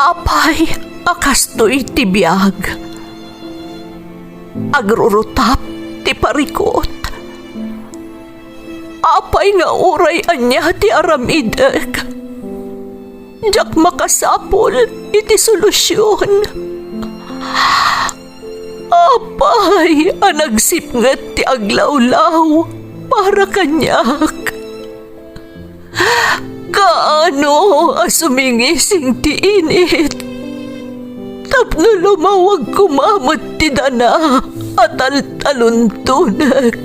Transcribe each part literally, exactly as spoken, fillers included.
Apay a kastoy ti biag? Agrurutap ti parikut. Apay nga uray ania ti aramidek, diak makasapul iti solusion. Apay a nagsipnget ti aglawlaw para kaniak? Kaano a sumingising ti init tapno lumawag koma met ti dana a taltaluntonek,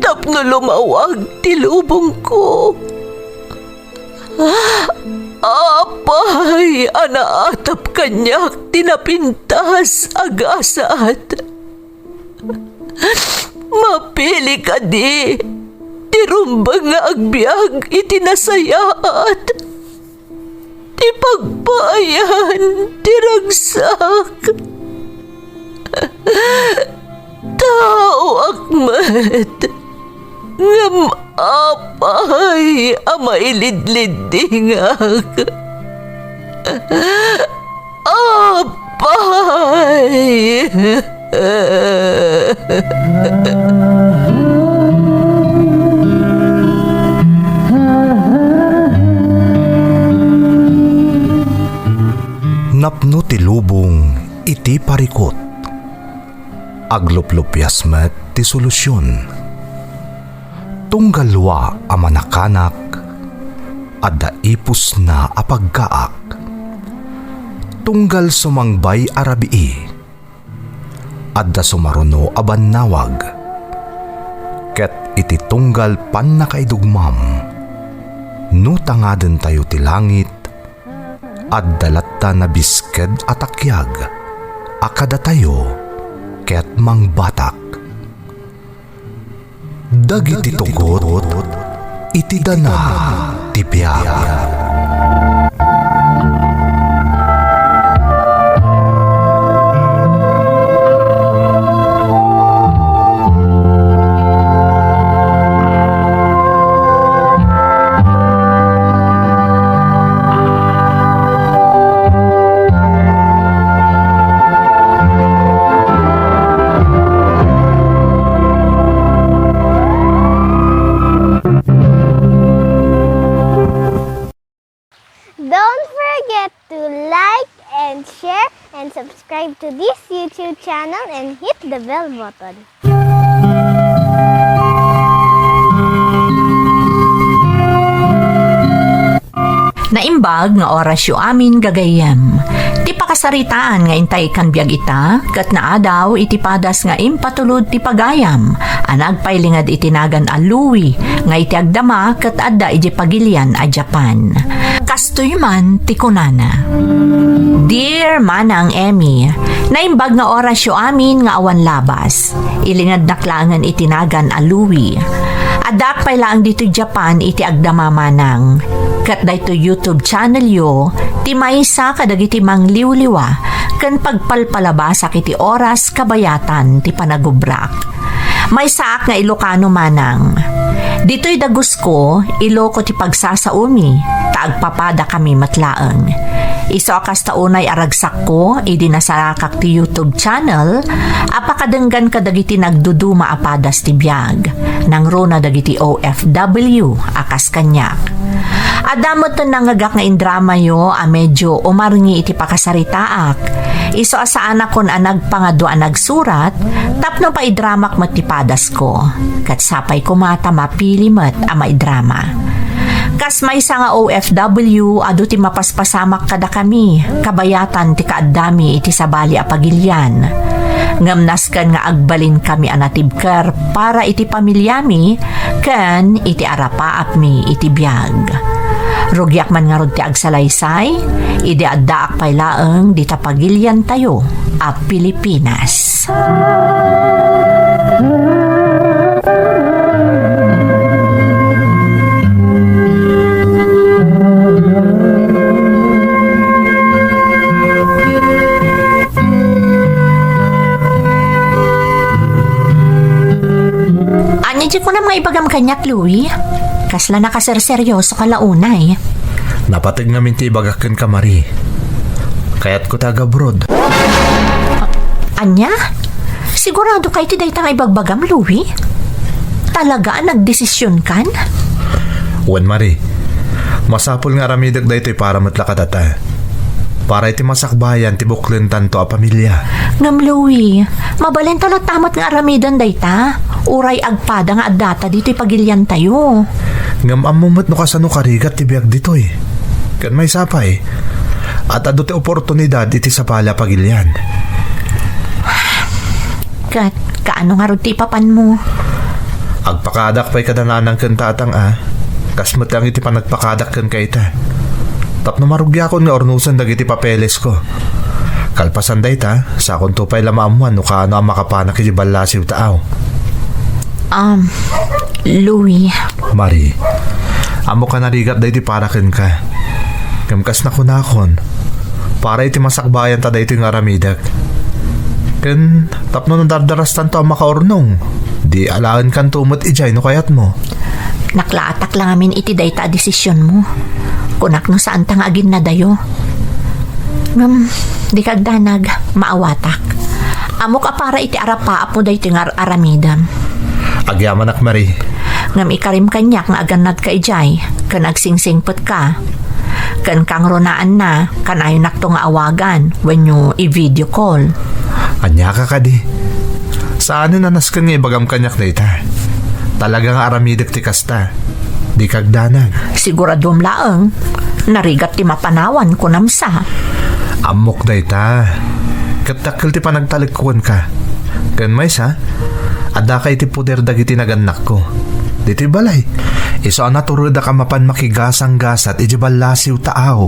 tapno lumawag ti lubongko? Apay a naatap kaniak ti napintas a gasat? Mapili kadi ti rumbeng nga agbiag iti nasayaat, ti pagpaayan ti ragsak? Taoak met, ngem apay a mailidliddingak? Apay! Napno ti lubong iti parikut. Agluplupias met ti solusion. Tunggal wa a manakanak, adda ipusna a pagkaak. Tunggal sumangbay a rabii, adda sumaruno a bannawag. Ket iti tunggal pannakaidugmam, no tangadentayo ti langit, adda latta nabisked a takiag a kadatayo ket mangbatak. Dagiti tugot iti dana ti biag. Don't forget to like and share and subscribe to this YouTube channel and hit the bell button. Naimbag nga orasyo amin, gagayyem. Ti pakasaritaan nga intay kan biag ita, ket naadaw iti padas nga impatulod ti pagayam a nagpailinged iti nagan a Louis nga iti agdama ket adda idiay Pagilian a Japan. Kastoy man ti kunana, Dear Manang Emmy, naimbag nga orasyo amin nga awan labas. Ilingednak laengen iti nagan a Louis. Addaak pay laeng ditoy Japan iti agdama, manang. Ket daytoy YouTube channelyo ti maysa kadagiti mangliwliwa ken pagpalpalabasak iti oras kabayatan ti panagubrak. Maysaak nga Ilocano, manang. Ditoy dagusko, Iloco ti pagsasaomi, ta agpapadakami met laeng. Isu a kasta unay a ragsakko idi nasarakak ti YouTube channel a pakadenggan kadagiti nagduduma a padas ti biag, nangruna dagiti O F W a kas kaniak. Adda metten nangngegak nga indramayo a medyo umarngi iti pakasaritaak. Isu a saanakon a nagpangadua a nagsurat tapno paidramak met ti padasko. Ket sapay koma ta mapili met a maidrama. Kas maysa nga O F W, adu ti mapaspasamak kadakami, kabayatan ti kaaddami iti sabali a pagilian. Ngem nasken nga agbalinkami a natibker para iti pamiliami ken iti arapaapmi iti biag. Rugiak man ngarud ti agsalaysay, idi addaak pay laeng dita pagiliantayo a Pilipinas. Ania ti kunam nga ibagam kaniak, Louie? Kasla nakaserseryoso ka la unay. Napateg ngamin ti ibagak kenka, Marie. Kayatko ti agabroad. Ania? Sigurado ka iti dayta nga ibagbagam, Louie? Talaga a nagdesisionkan? Wen, Marie. Masapul nga aramidek daytoy para met la kadata. Para iti masakbayan ti buklentanto a pamilia. Ngem, Louie, mabalin ta latta met nga aramiden dayta. Uray agpada nga addata ditoy pagiliantayo. Ngem ammo met no kasano karigat ti biag ditoy. Ken maysa pay, at adu ti oportunidad iti sabali a pagilian. Ket kaano ngarud ti ipapanmo? Agpakaadak pay kada nanang ken tatang a, kas met lang iti panagpakaadak kenka ita. Tapno marugiakon nga urnosen dagiti papelesko. Kalpasan dayta, sakonto pay la maammuan no kaano a makapanak iti ballasiw taaw. Um, Louie. Marie, ammok a narigat daydi para kenka. Ngem kas nakunakon, para iti masakbayanta daytoy nga aramidek. Ken tapno nadardarastanto a makaurnong, di alaenkanto met idiay no kayatmo. Naklaatak la ngamin iti dayta a desisionmo. Kunak no saanta nga aginnadayo. Ngem, dika agdanag, maawatak. Ammok a para iti arapaapmo daytoy nga ar-aramidem. Agyamanak, Marie. Ngem ikarim kaniak nga agannadka idiay, ken agsingsingpetka. Ken kangrunaanna, kanayonakto nga awagan wenno i-video call. Aniaka kadi? Saanen a nasken nga ibagam kaniak dayta. Talaga nga aramidek ti kasta. Dika agdanag. Siguraduem laeng, narigat ti mapanawan, kunam sa. Ammok dayta. Ket dakkel ti panagtalekko kenka. Ken maysa, addaka iti poder dagiti nagannakko. Ditoy balay, isu a naturedak a mapan makigasanggasat iti ballasiw taaw.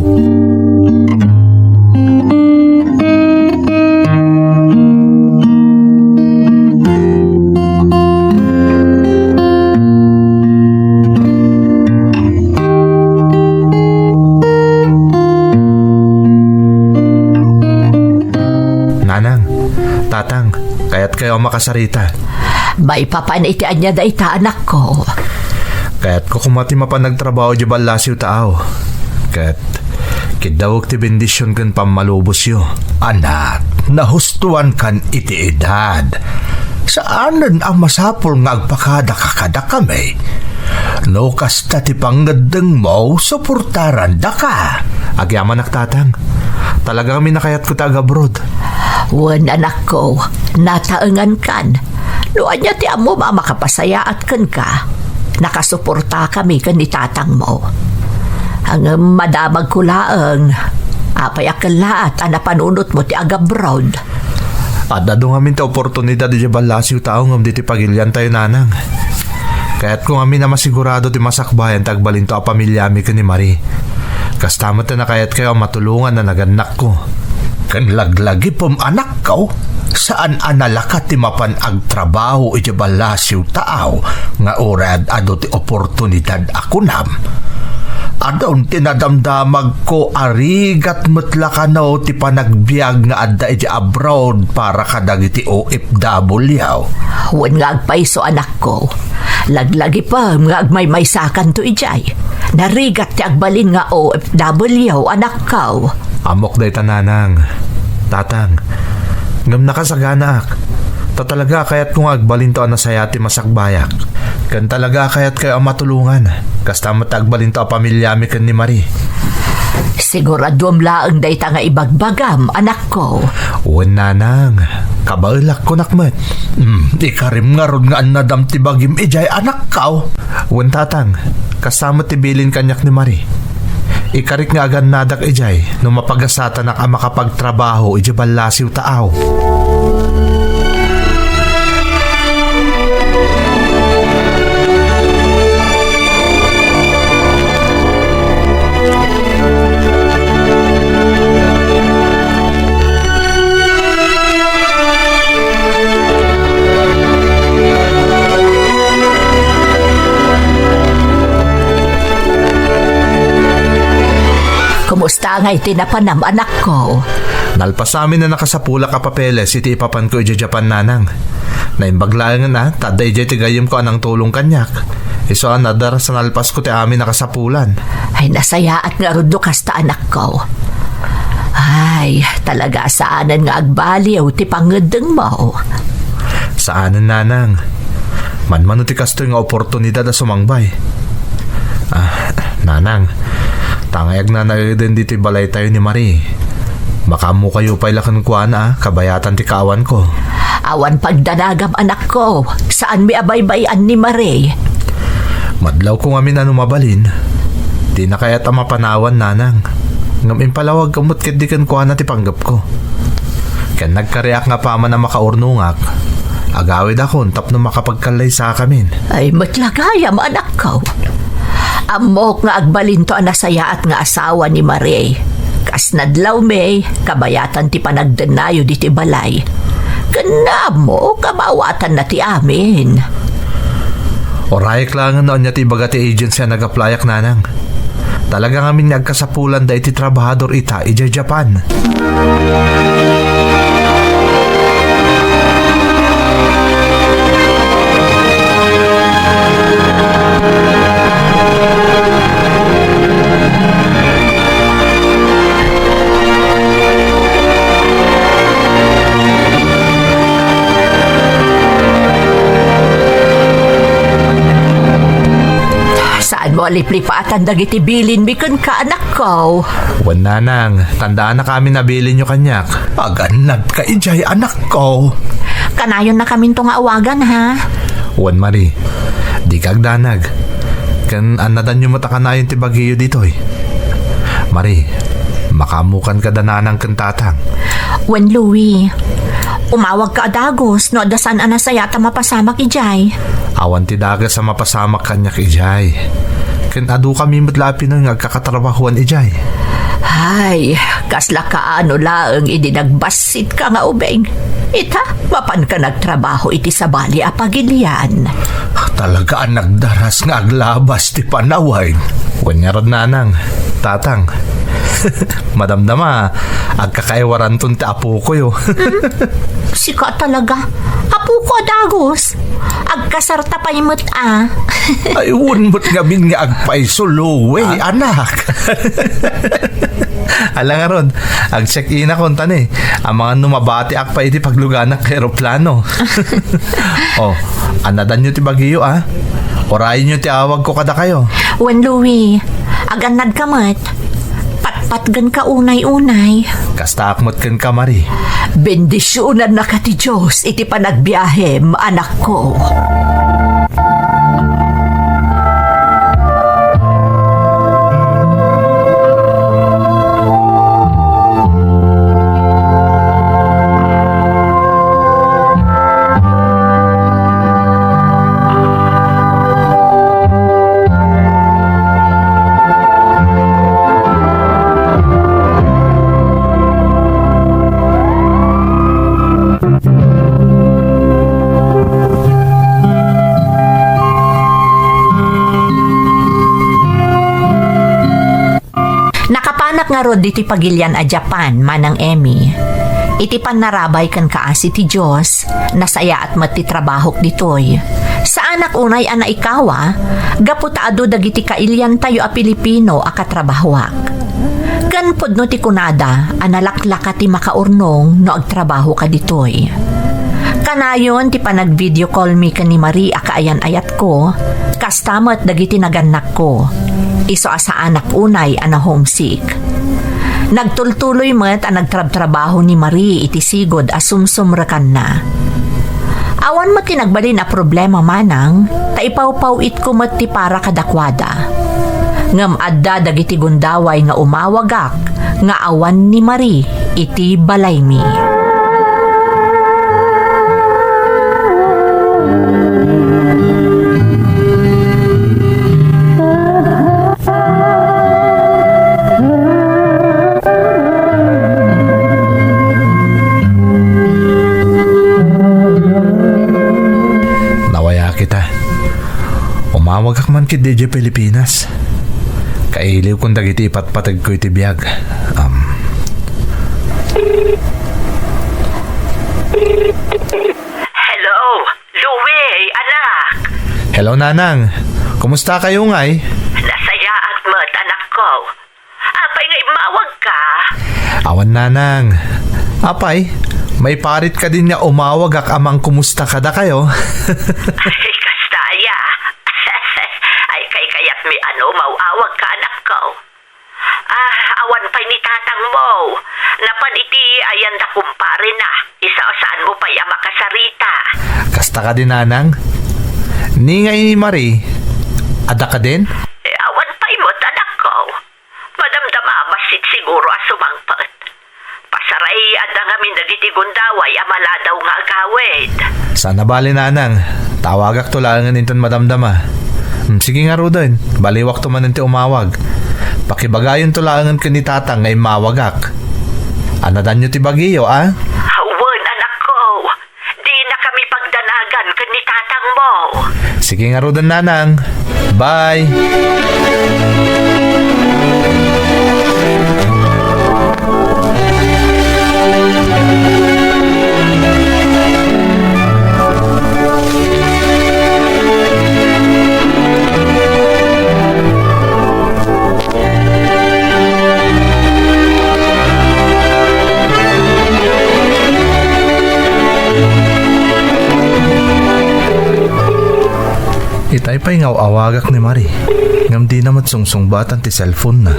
Nanang, tatang, kayatkayo a makasarita. Maipapan iti ania dayta, anakko? Kayatko koma ti mapan agtrabaho idiay ballasiw taaw. Ket kiddawek ti bendision ken pammalubosyo. Anak, nahustuankan iti edad. Saanen a masapul nga agpakadaka kadakami. No kasta ti pangngeddengmo, suportarandaka. Agyamanak, tatang. Talaga ngamin a kayatko ti agabroad. Wen, anakko, nataengankan. No ania ti ammom a makapasayaat kenka, nakasuportakami ken ni tatangmo. Ngem madamagko laeng, apay a kellaat a napanunotmo ti agabroad? Ad-adu ngamin ti oportunidad idiay ballasiw taaw ngem ditoy pagiliantayo, nanang. Kayatko ngamin a masigurado ti masakbayan ti agbalinto a pamiliami ken ni Marie. Kasta met ti nakayatkayo a matulongan a nagannakko. Ken laglagipem, anakko, saan a nalaka ti mapan agtrabaho idiay ballasiw taaw nga uray ad-adu ti oportunidad a kunam. Adun ti nadamdamagko a rigat met la kano ti panagbiag nga adda idiay abroad para kadagiti O F W. Wen nga agpayso, anakko. Laglagipem nga agmaymaysakanto idiay. Narigat ti agbalin nga O F W, anakko. Ammok dayta, nanang. Tatang, ngem nakasaganaak. Ta talaga a kayatko nga agbalinto a nasayaat ti masakbayak. Ken talaga a kayatkayo a matulongan. Kasta met ti agbalinto a pamiliami ken ni Marie. Siguraduem laeng dayta nga ibagbagam, anakko. Wen, nanang. Kabaelak, kunak met. Hmm, ikarim ngarud nga annadam ti bagim idiay, anakko. Wen, tatang. Kasta met ti bilin kaniak ni Marie. Ikarik nga agannadak idiay no mapagasatanak a makapagtrabaho idiay ballasiw taaw. Kumusta ngay ti napanam, anakko? Nalpasamin a nakasapulak a papeles iti ipapanko idiay Japan, nanang. Naimbag laengen a, ta adda idiay ti gayyemko a nangtulong kaniak. Isu a nadara sa nalpasko ti amin a kasapulan. Ay, nasayaat ngarud no kasta, anakko. Ay, talaga saanen nga agbaliw ti pangngeddengmo. Saanen, nanang. Manmano ti kastoy nga oportunidad a sumangbay. Ah, nanang, ta nga agnanaeden ditoy balaytayo ni Marie. Makaammokayo pay la kenkuana, a, kabayatan ti kaawanko. Awan pagdanagam, anakko. Saanmi a baybay-an ni Marie. Madlawko ngamin a no mabalin, dina kayat a mapanawan, nanang. Ngem impalawagko met ketdi kenkuana ti panggepko. Ken nagkariak nga apaman a makaurnongak, agawidakon tapno makapagkallaysakamin. Ay, met la gayam, anakko. Ammok nga agbalinto a nasayaat nga asawa ni Marie. Kas nadlawmi, kabayatan ti panagdennayo ditoy balay. Ken naammo, kamawatanna ti amin. Urayek laengen no ania ti ibaga ti agency a nag-applyak, nanang. Talaga ngamin nga agkasapulanda iti trabahador ita idiay Japan. Saanmo a liplipatan dagiti bilinmi kenka, anakko. Wen, nanang, tandaannak amin a bilinyo kaniak. Agannadka idiay, anakko. Kanayonnakaminto nga awagan, ha? Wen, Marie, dika agdanag. Ken annadanyo met a kanayon ti bagiyo ditoy. Marie, makaammokan kada nanang ken tatang. Wen, Louie, umawagka a dagus no adda saan a nasayaat a mapasamak idiay. Awan ti dagus a mapasamak kaniak idiay. Ken adukami met la a Pinoy nga agkakatrabahuan idiay. Ay, kasla kaano laeng idi nagbassit ka nga ubing. Ita, mapanka nagtrabaho iti sabali a pagilian. Talaga a nagdaras nga aglabas ti panawen. Wen ngarud, nanang, tatang. Madamdama, agkakaiwaranton ti apokoyo. Hmm? Sika talaga. Apoko a dagus. Agkasarta pay met a. Ay, wen met ngamin nga agpayso, Louie, ah? Anak. Ala ngarud, ag-check-in akon tani. Amangan no mabatiak pay iti pagluganak ka eroplano. Oh, annadanyo ti bagiyo, a? Urayenyo ti awagko kadakayo. Wen, Louie, agannadka met. Patpatgenka unay-unay. Kastaak met kenka, Marie. Bendisionannaka ti Dios iti panagbiahem, anakko. Nakapanak ngarud ditoy pagilian a Japan, Manang Emmy. Iti pannarabay ken kaasi ti Dios, nasayaat met ti trabahok ditoy. Saanak unay a naikawa, gapu ta adu dagiti kailiantayo a Pilipino a katrabahoak. Ken pudno ti kunada a nalaklaka ti makaurnong no agtrabahoka ditoy. Kanayon ti panag-video call mi ken ni Marie a kaayan-ayatko, kasta met dagiti nagannakko. Isu a saanak unay a na-homesick. Nagtultuloy met a nagtrabtrabaho ni Marie iti sigud a sumsumrekanna. Awan met ti nagbalin a problema, Manang, ta ipawpaw-itko met ti para kadakuada. Ngem adda dagiti gundaway nga umawagak nga awan ni Marie iti balaymi. Nawayakita. Umawagak man ketdi idiay Pilipinas. Kailiwkon dagiti ipatpategko iti biag. Am, Hello, Louie, anak. Hello, Nanang. Kumusta kayo ngay? Nasayaat met, anak ko. Apay nga immawag ka? Awan, Nanang. Apay, maiparit ka din nga umawagak a mangkumusta kada kayo? Ay, kasta aya. Ay, kay kayat mi ano, mawawag ka, anak ko. Ah, awan pay ni tatang mo. Napan iti ayan da kumpare na. Isa, saan mo pay a makasarita? Kasta ka din, Nanang. Ni nga ini Marie, adda ka din? Eh, awan pay met, anak ko. Madamdama a bassit siguro a sumangpet. Pasaray, adda ngamin dagiti gundaway a maladaw nga agawid. Saan a bali, Nanang. Tawagakto laengen inton madamdama. Hmm, sige ngaruden, baliwakto manen ti umawag. Pakibagayonto laengen ken ni Tatang nga immawagak. Anadanyo ti bagiyo, a? Wen, anak ko. Dina kami pagdanagan ken ni tatang mo. Sige ngaruden, Nanang. Bye! Itay pay nga aw-awagak ni Marie, ngem dina met sungsungbatan ti cellphone-na.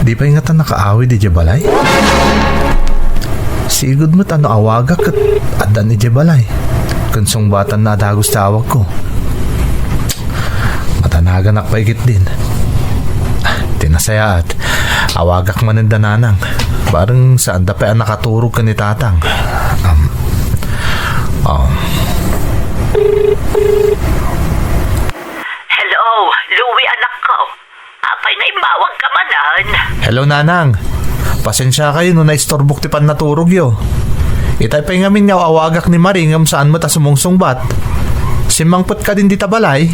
Di pay ngata nakaawid idiay balay? Sigud met a no awagak ket addan idiay balay, ken sungbatanna a dagus ti awagko. Madanaganak pay ketdin. Ah, ti nasayaat, awagak manen da Nanang. Bareng saanda pay a nakaturog ken ni Tatang. Um, um. Hello, Louie, anak ko. Apay nga immawag ka manen? Hello, Nanang. Pasensia kayo no naistorbok ti pannaturogyo. Itay pay ngamin nga awagak ni Marie ngem saan met a sumungsungbat. Simmangpet ka din dita balay?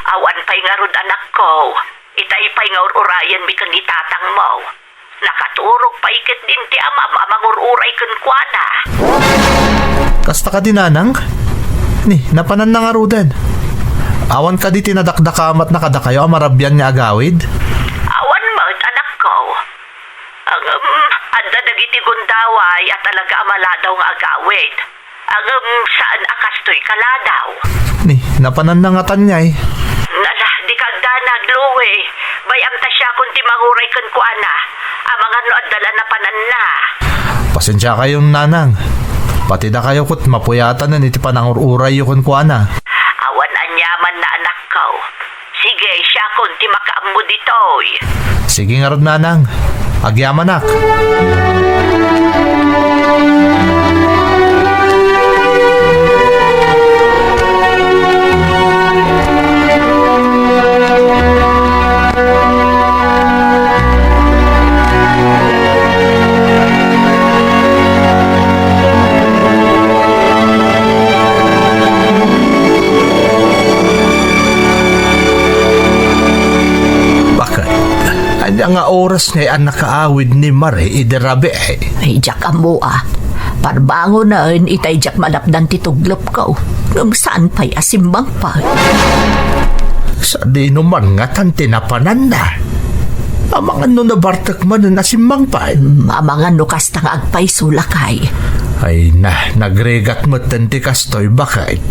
Awan pay ngarud, anak ko. Itay pay nga ur-urayenmi ken ni tatang mo. Nakaturog pay ketdin ti amam a mangur-uray kenkuana. Kasta kadi, Nanang? Ni, napananna ngaruden. Awan kadi ti nadakdakamatna kadakayo a marabian nga agawid? Awan met, anak ko. Ngem, adda dagiti gundaway a talaga a maladaw nga agawid. Ngem, saan a kastoy kaladaw. Ni, napananna ngata ngay. Nala, di ka agdanag, Louie. Bay-am ta siakon ti manguray kenkuana. Amangan no adda la napananna. Pasensia kayo, Nanang. Pati dakayo ket mapuyatanen iti panangur-urayyo kenkuana. Awan aniamanna, anak ko. Sige, siakon ti makaammo ditoy. Sige ngarud, Nanang. Agyamanak. Bakit? Ania nga oras ngay a nakaawid ni Marie idi rabii? Ay, diak ammo a. Parbangonen, itay diak malapdan ti tuglupko. Ngem saan pay a simmangpet. Sadino man ngatan ti napananna? Amangan no nabartek manen a simmangpet. Hmm, amangan no kasta nga agpayso, lakay. Ay na, nagrigat metten ti kastoy, baket.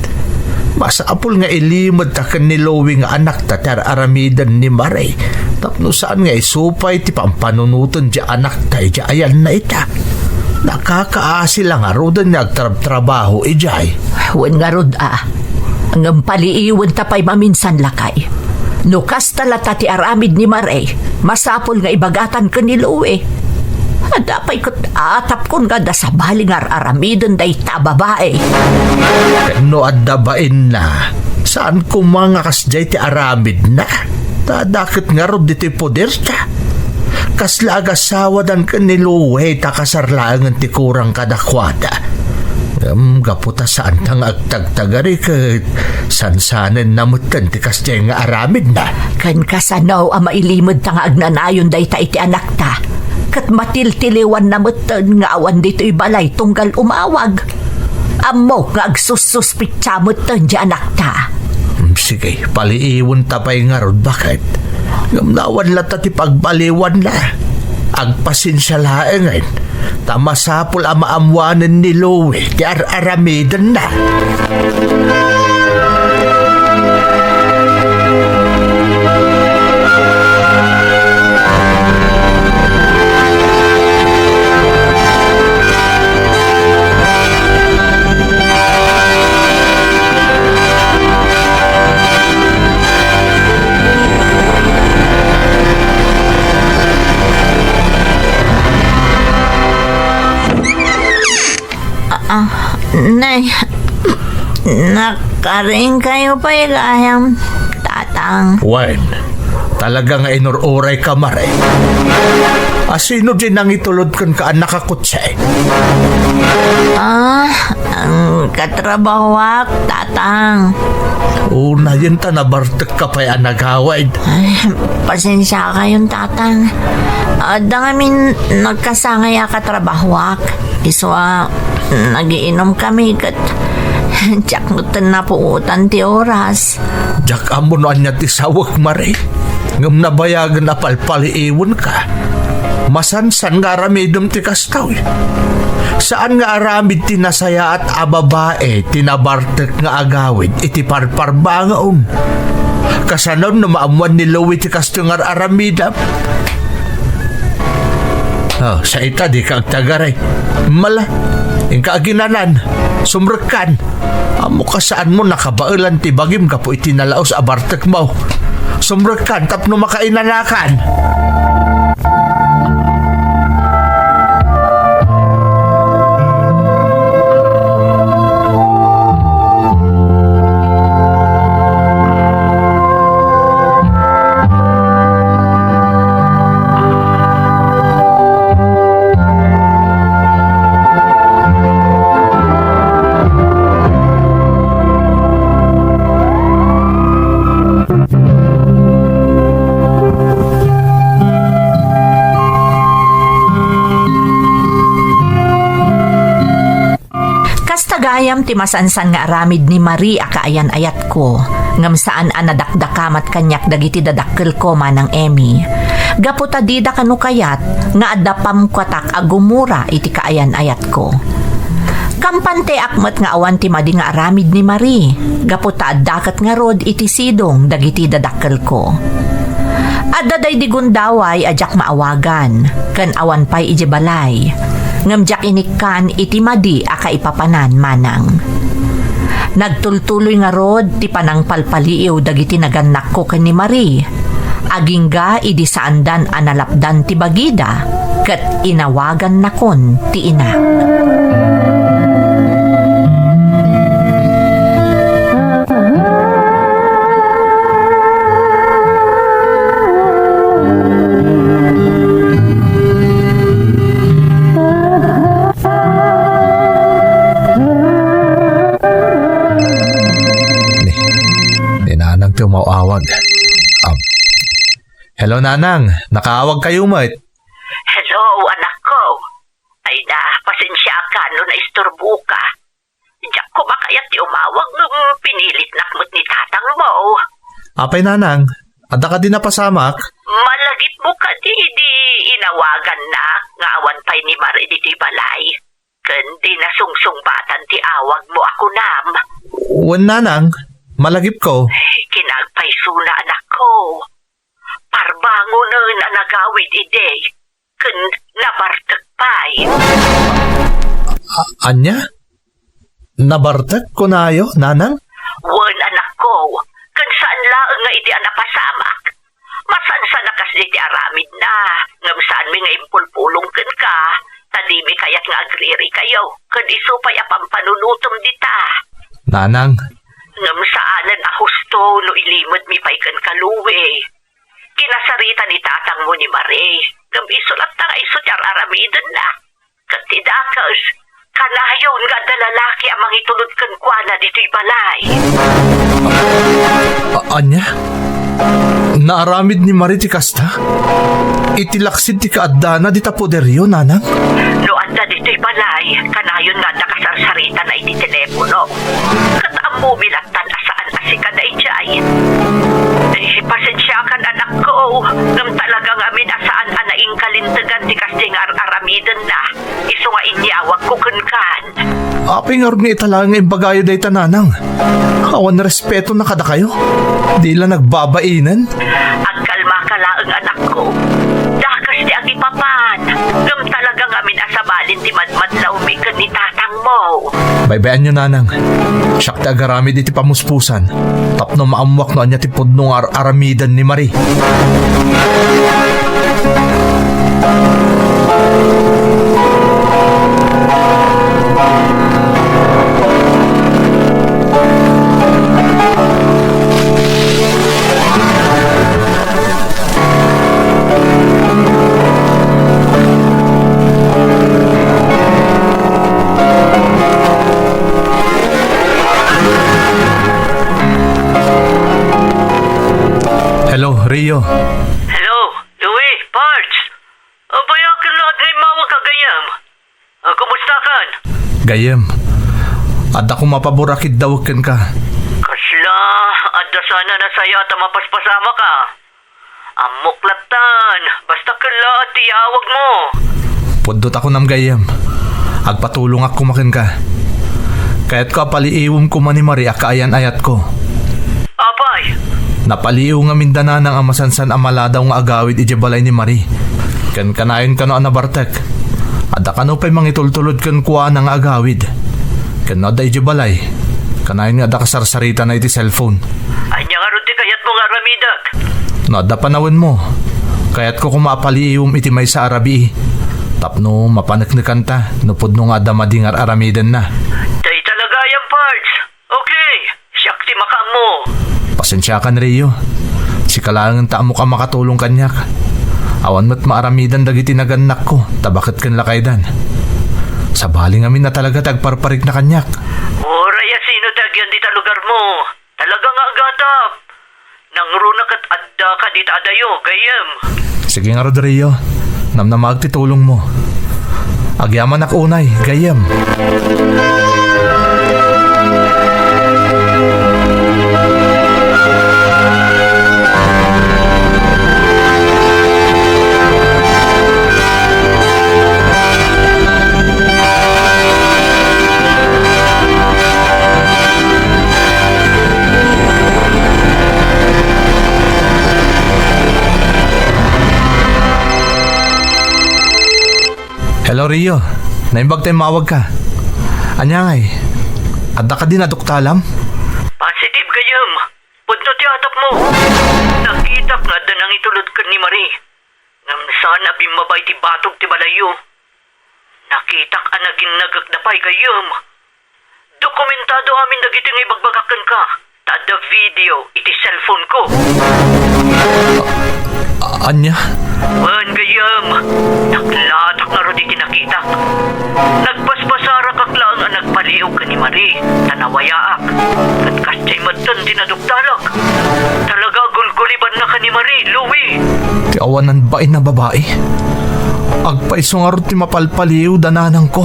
Masapul nga ilimed ta ken ni Louie nga anakta ti ar-aramiden ni Marie. Tapno saan nga isu pay ti pampanunoten ti anakta idiay ayanna ita. Nakakaasi la ngaruden nga agtrabtrabaho idiay. Wen ngarud a. Ngem paliiwenta pay maminsan, lakay. No kasta lata ti aramid ni Marie, masapul nga ibagatan ken ni Louie. Adda pay ket atapkon nga adda sabali nga ar-aramiden dayta a babai. Ken no adda bainna, saan koma nga kasdiay ti aramidna? Ta adda ket ngarud ditoy poderta. Kasla agasawadan ken ni Louie ta kasar laengen ti kurang kadakuada. Ngem gapu ta saanta nga agtagtagari ket sansanenna metten ti kasdiay nga aramidna. Ken kasano a mailimedta nga agnanayon dayta iti anakta? Ket matiltiliwanna metten nga awan ditoy balay tunggal umawag. Ammok nga agsussuspitsa metten ti anakta. Hmm, sige, paliiwenta pay ngarud, baket? Ngem no awan latta ti pagbaliwanna. Agpasensia laengen, ta masapul a maammoanen ni Louie ti ar-aramidenna. Ah, ah, nay, nakariing kayo pay gayam, Tatang. Wen, talaga nga inur-uray ka, Mare. A, sino di nangitulod kenka a nakakutse? Ah, ang katrabahoak, Tatang. Unayen ta nabartek ka pay a nagawid. Ay, pasensia kayon, Tatang. Adda ngamin nagkasangay a katrabahoak. Isu a nagiinom kami ket diak metten napuotan ti oras. Diak ammo no ania ti sawek, Mare. Ngem nabayagen a palpaliiwenka. Masansan nga aramidem ti kastoy. Saan nga aramid ti nasayaat a babai ti nabartek nga agawid iti parparbangon. Kasano no maammoan ni Louie ti kastoy nga ar-aramidem? Oh, sa ita, di ka agtagaray. Mala, inka aginanan. Sumrekkan. Ammo kasaanmo nakabaelan ti bagim gapu iti nalaus a bartekmo. Sumrekkan tapno makainanakan. Kasta gayam ti masansan nga aramid ni Marie a kaayan-ayatko, ngem saan a nadakdakamat kaniak dagiti dadakkelko, Manang Emmy. Gapu ta dida kano kayat nga adda pamkuatak a gumura iti kaayan-ayatko. Kampanteak met nga awan ti madi nga aramid ni Marie, gapu ta adda ket ngarud iti sidong dagiti dadakkelko. Adda daydi gundaway a diak maawagan, ken awan pay idiay balay. Ngem diak inikkan iti madi a kaipapanan, Manang. Nagtultuloy ngarud ti panangpalpaliiw dagiti nagannakko ken ni Marie. Agingga idi saandan a nalapdan ti bagida, ket inawagannakon ti ina. Ni, ni Nanang ti umaw-awag. Um, hello, Nanang. Nakaawag kayo met. Hello, anakko. Ay na, pasensiaka no naisturboka. Diak koma kayat ti umawag ngem pinilitnak met ni tatangmo. Apay, Nanang? Adda kadi napasamak? Malagipmo kadi idi inawagannak nga awan pay ni Marie ditoy balay? Ken di nasungsungbatan ti awagmo a kunam. Wen, Nanang, malagipko. Kinagpayso, anakko. Parbangonen a nagawid idi, ken nabartek pay. A-, ania? Nabartek kunayo, Nanang? Wen, anakko, ken saan laeng nga idi a napasamak. Masansan a kasdi ti aramidna, ngem saanmi nga impulpulong kenka, ta dimi kayat nga agririkayo, ken isu pay a pampanunotem dita. Nanang. Ngem saanen a husto no ilimedmi pay kenka, Louie. Kinasarita ni tatangmo ni Marie, ngem isu latta nga isu ti ar-aramidenna. Ket ti dakes, kanayon nga adda lalaki a mangitulod kenkuana ditoy balay. A-, ania? Naaramid ni Marie ti kasta? Iti laksid ti kaaddana dita poderyo, nanang? No adda ditoy balay, kanayon nga adda kasarsaritana iti telepono. Ket ammomi lattan a saan a sika daydiay. Eh, pasensiakan, anakko, ngem talaga ngamin a saan a naingkalintegan ti kasdiay nga ar-aramidenna. Isu nga inyawagko kenkan. Apay ngarud nga ita laeng nga imbagayo dayta, nanang? Awan respetona kadakayo? Di la nagbabainen? Agkalmaka laeng, anakko. Dakes ti agipapan. Ngem talaga ngamin a sabalin ti madmadlawmi ken ni tatangmo. Baybay-anyo, nanang. Siak ti agaramid iti pamuspusan. Tapno maammuak no ania ti pudno nga ar-aramiden ni Marie. Hello, Rio. Hello, Louie, Pards. Apay, akin laeng nga immawagka, gayyem. Ah, kumustakan? Gayyem, adda koma pabor a kiddawek kenka. Kasla, adda sana nasayaat a mapaspasamaka. Ammok lattan, basta ken laeng ti iawagmo. Pudno ta kunam, gayyem. Agpatulongak koma kenka. Kayatko a paliiwem koma ni Marie a kaayan-ayatko. Apay? Napaliiw ngamin da nanang a masansan a maladaw nga agawid idiay balay ni Marie. Ken kanayon kano a nabartek. Adda kano pay mangitultulod kenkuana nga agawid. Ken no adda idiay balay, kanayon nga adda kasarsaritana iti cellphone. Ania ngarud ti kayatmo nga aramidek? No adda panawenmo, kayatko koma a paliiwem iti maysa a rabii tapno mapaneknekanta no pudno nga adda madi nga ar-aramidenna. Dayta la gayam, Pards. Okay, siak ti makaammo. Pasensiakan, Rio. Sika laengen ta ammok a makatulong kaniak. Awan met maaramiden dagiti nagannakko ta baket ken lakaydan. Sabali ngamin a talaga ti agparparikna kaniak. Uray a sino ti agyan dita lugarmo, talaga nga agatap. Nangruna ket addaka dita adayo, gayyem. Sige ngarud, Rio. Namnamaek ti tulongmo. Agyamanak unay, gayyem. Hello, Rio. Naimbag ta immawagka. Ania ngay? Adda kadi naduktalam? Positive, gayyem. Pudno ti atapmo. Nakitak nga adda nangitulod ken ni Marie. Ngem saan a bimmaba iti batog ti balayyo. Nakitak a naginnagekda pay, gayyem. Dokumentado amin dagiti nga ibagbagak kenka, ta adda video iti cellphone-ko. A-, ania? Wen, gayyem, naklatak ngarud iti nakitak. Nagpaspasarakak laeng a nagpaliiw ken ni Marie, ta nawayaak. Ket kasdiay metten ti naduktalak. Talaga a gulgulibanna ken ni Marie, Louie. Ti awanan bain a babai. Agpayso ngarud ti mapalpaliiw da nanangko.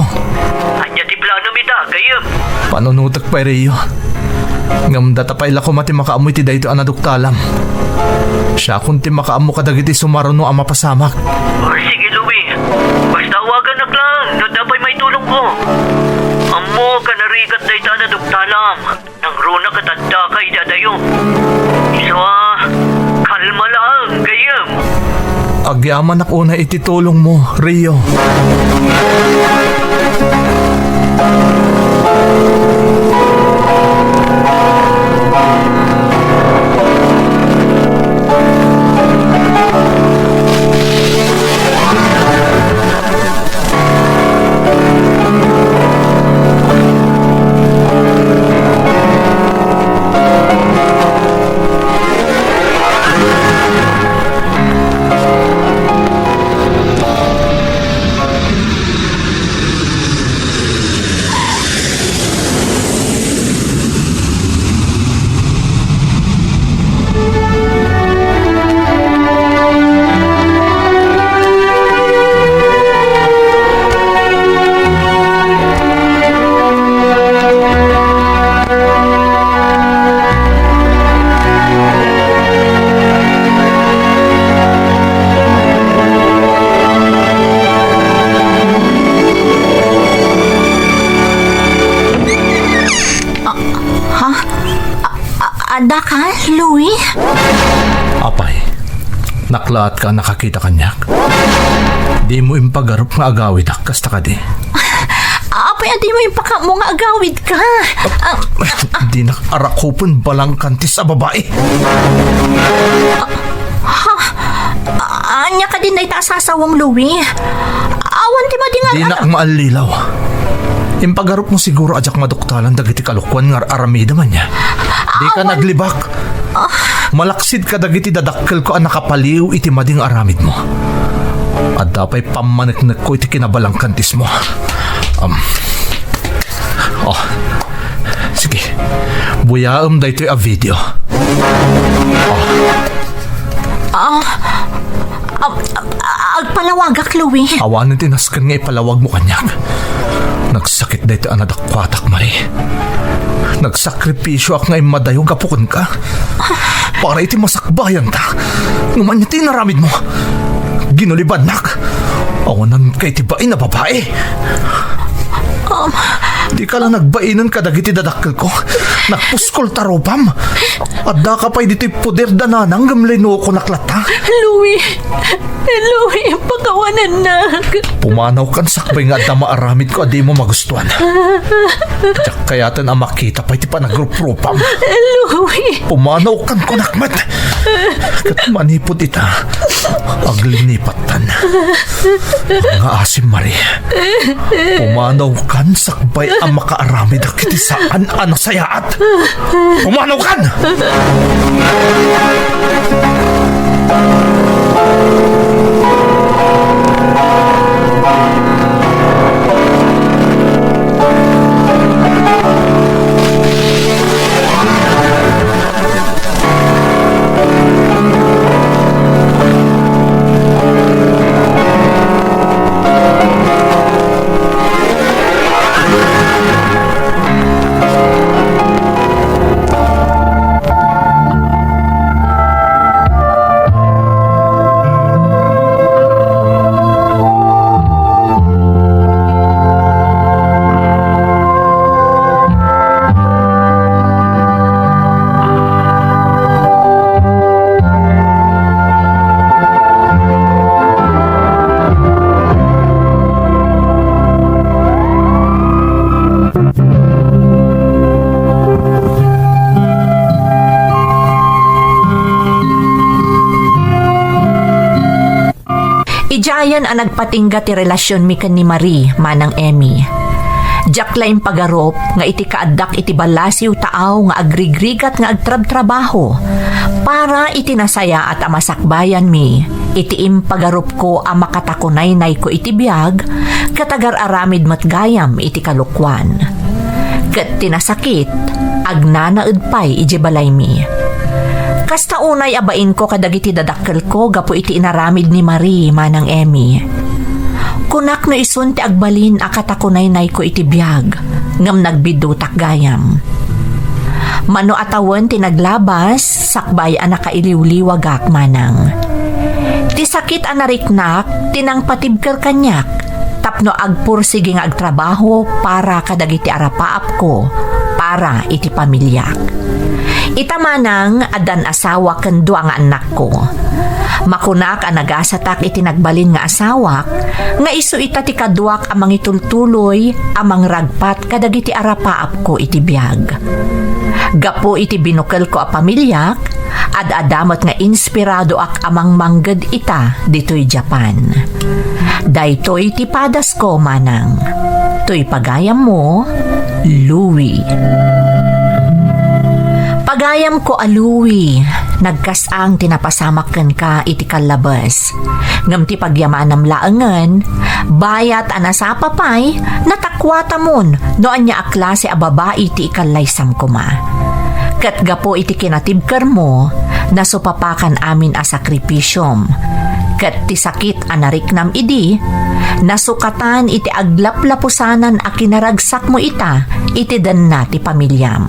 Ania ti planom ita, gayyem? Panunotek pay, Rio. Ngem data pay la koma ti makaammo iti daytoy a naduktalam. Siakon ti makaammo kadagiti sumaruno a mapasamak. O, sige, Louie. Basta awaganak laeng no adda pay maitulongko. Ammok a narigat dayta a naduktalam. Nangruna ket addaka idi adayo. Isu a, kalma laeng, gayyem. Agyamanak unay iti tulongmo, Rio. Naklaat ka a nakakita kaniak. Dimo impagarup nga agawidak, kasta kadi? Apay a dimo impakaammo nga agawidka? Ah, Dinak arakupen balangkantis a babai. Ha? Ania kadi dayta a sasawem, Louie? Awan ti madi nga Dinak maallilaw. Impagarupmo siguro a diak maduktalan dagiti kalokuan nga ar-aramidem, ania? Dika Awan. naglibak. Malaksid kadagiti dadakkelko a nakapaliw iti madi nga aramidmo. Adda pay pammaneknekko iti kinabalangkantismo. Um, oh, sige. Buyaem daytoy a video. Oh. Ah, ah, ah, agpalawagak, Louie. Awanen ti nasken nga ipalawagmo kaniak. Nagsakit daytoy a nadakkuatak, Marie. Nagsakripisioak nga immadayo gapu kenka. Para iti masakbayanta. Ngem ania ti inaramidmo? Ginulibannak. Awanan kay ti bain a babai. Um, Dika la nagbainen kadagiti dadakkelko. Nagpuskol ta rupam. Addaka pay ditoy poder da nanang ngem linukonak latta. Louie! Louie, pakawanennak. Pumanawkan sakbay nga adda maaramidko a dimo magustuan. Diak kayaten a makita pay ti panagruprupam. Louie! Pumanawkan kunak met. Ket manipud ita, aglinipattan. Nga asim, Marie. Pumanawkan sakbay a makaaramid iti saan a nasayaat. Pumanawkan! Idiayen a nagpatingga ti relasionmi ken ni Marie, Manang Emmy. Diak la impagarup nga iti kaaddak iti ballasiw taaw nga agrigrigat nga agtrabtrabaho para iti nasayaat a masakbayanmi iti impagarupko a makatakunaynayko iti biag ket agar-aramid met gayam iti kalokuan. Ket ti nasakit, agnanaed pay idiay balaymi. Kasta unay a bainko kadagiti dadakkelko gapu iti inaramid ni Marie, Manang Emmy. Kunak no isun ti agbalin a katakunaynayko iti biag, ngem nagbiddutak gayam. Mano a tawen ti naglabas, sakbay a nakailiwliwagak, Manang. Ti sakit a nariknak ti nangpatibker kaniak tapno agpursigi nga agtrabaho para kadagiti arapaapko, para iti pamiliak. Ita manang, addan asawa ken dua nga annakko. Makunak a nagasatak iti nagbalin nga asawak, nga isu ita ti kaduak a mangitultuloy a mangragpat kadagiti arapaapko iti biag. Gapu iti binukelko a pamiliak, ad-adda met nga inspiradoak a mangmangged ita ditoy Japan. Daytoy ti padasko, Manang. Toy pagayammo, Louie. Pagayamko a Louie, nagkas-ang ti napasamak kenka iti kallabes. Ngem ti pagyamanam laengen, bayat a nasapa pay, natakuatamon no ania a klase a babai ti ikallaysam koma. Ket gapu iti kinatibkermo, nasupapakan amin a sakripisiom. Ket ti sakit a nariknam idi, nasukatan iti aglaplapusanan a kinaragsakmo ita iti denna ti pamiliam.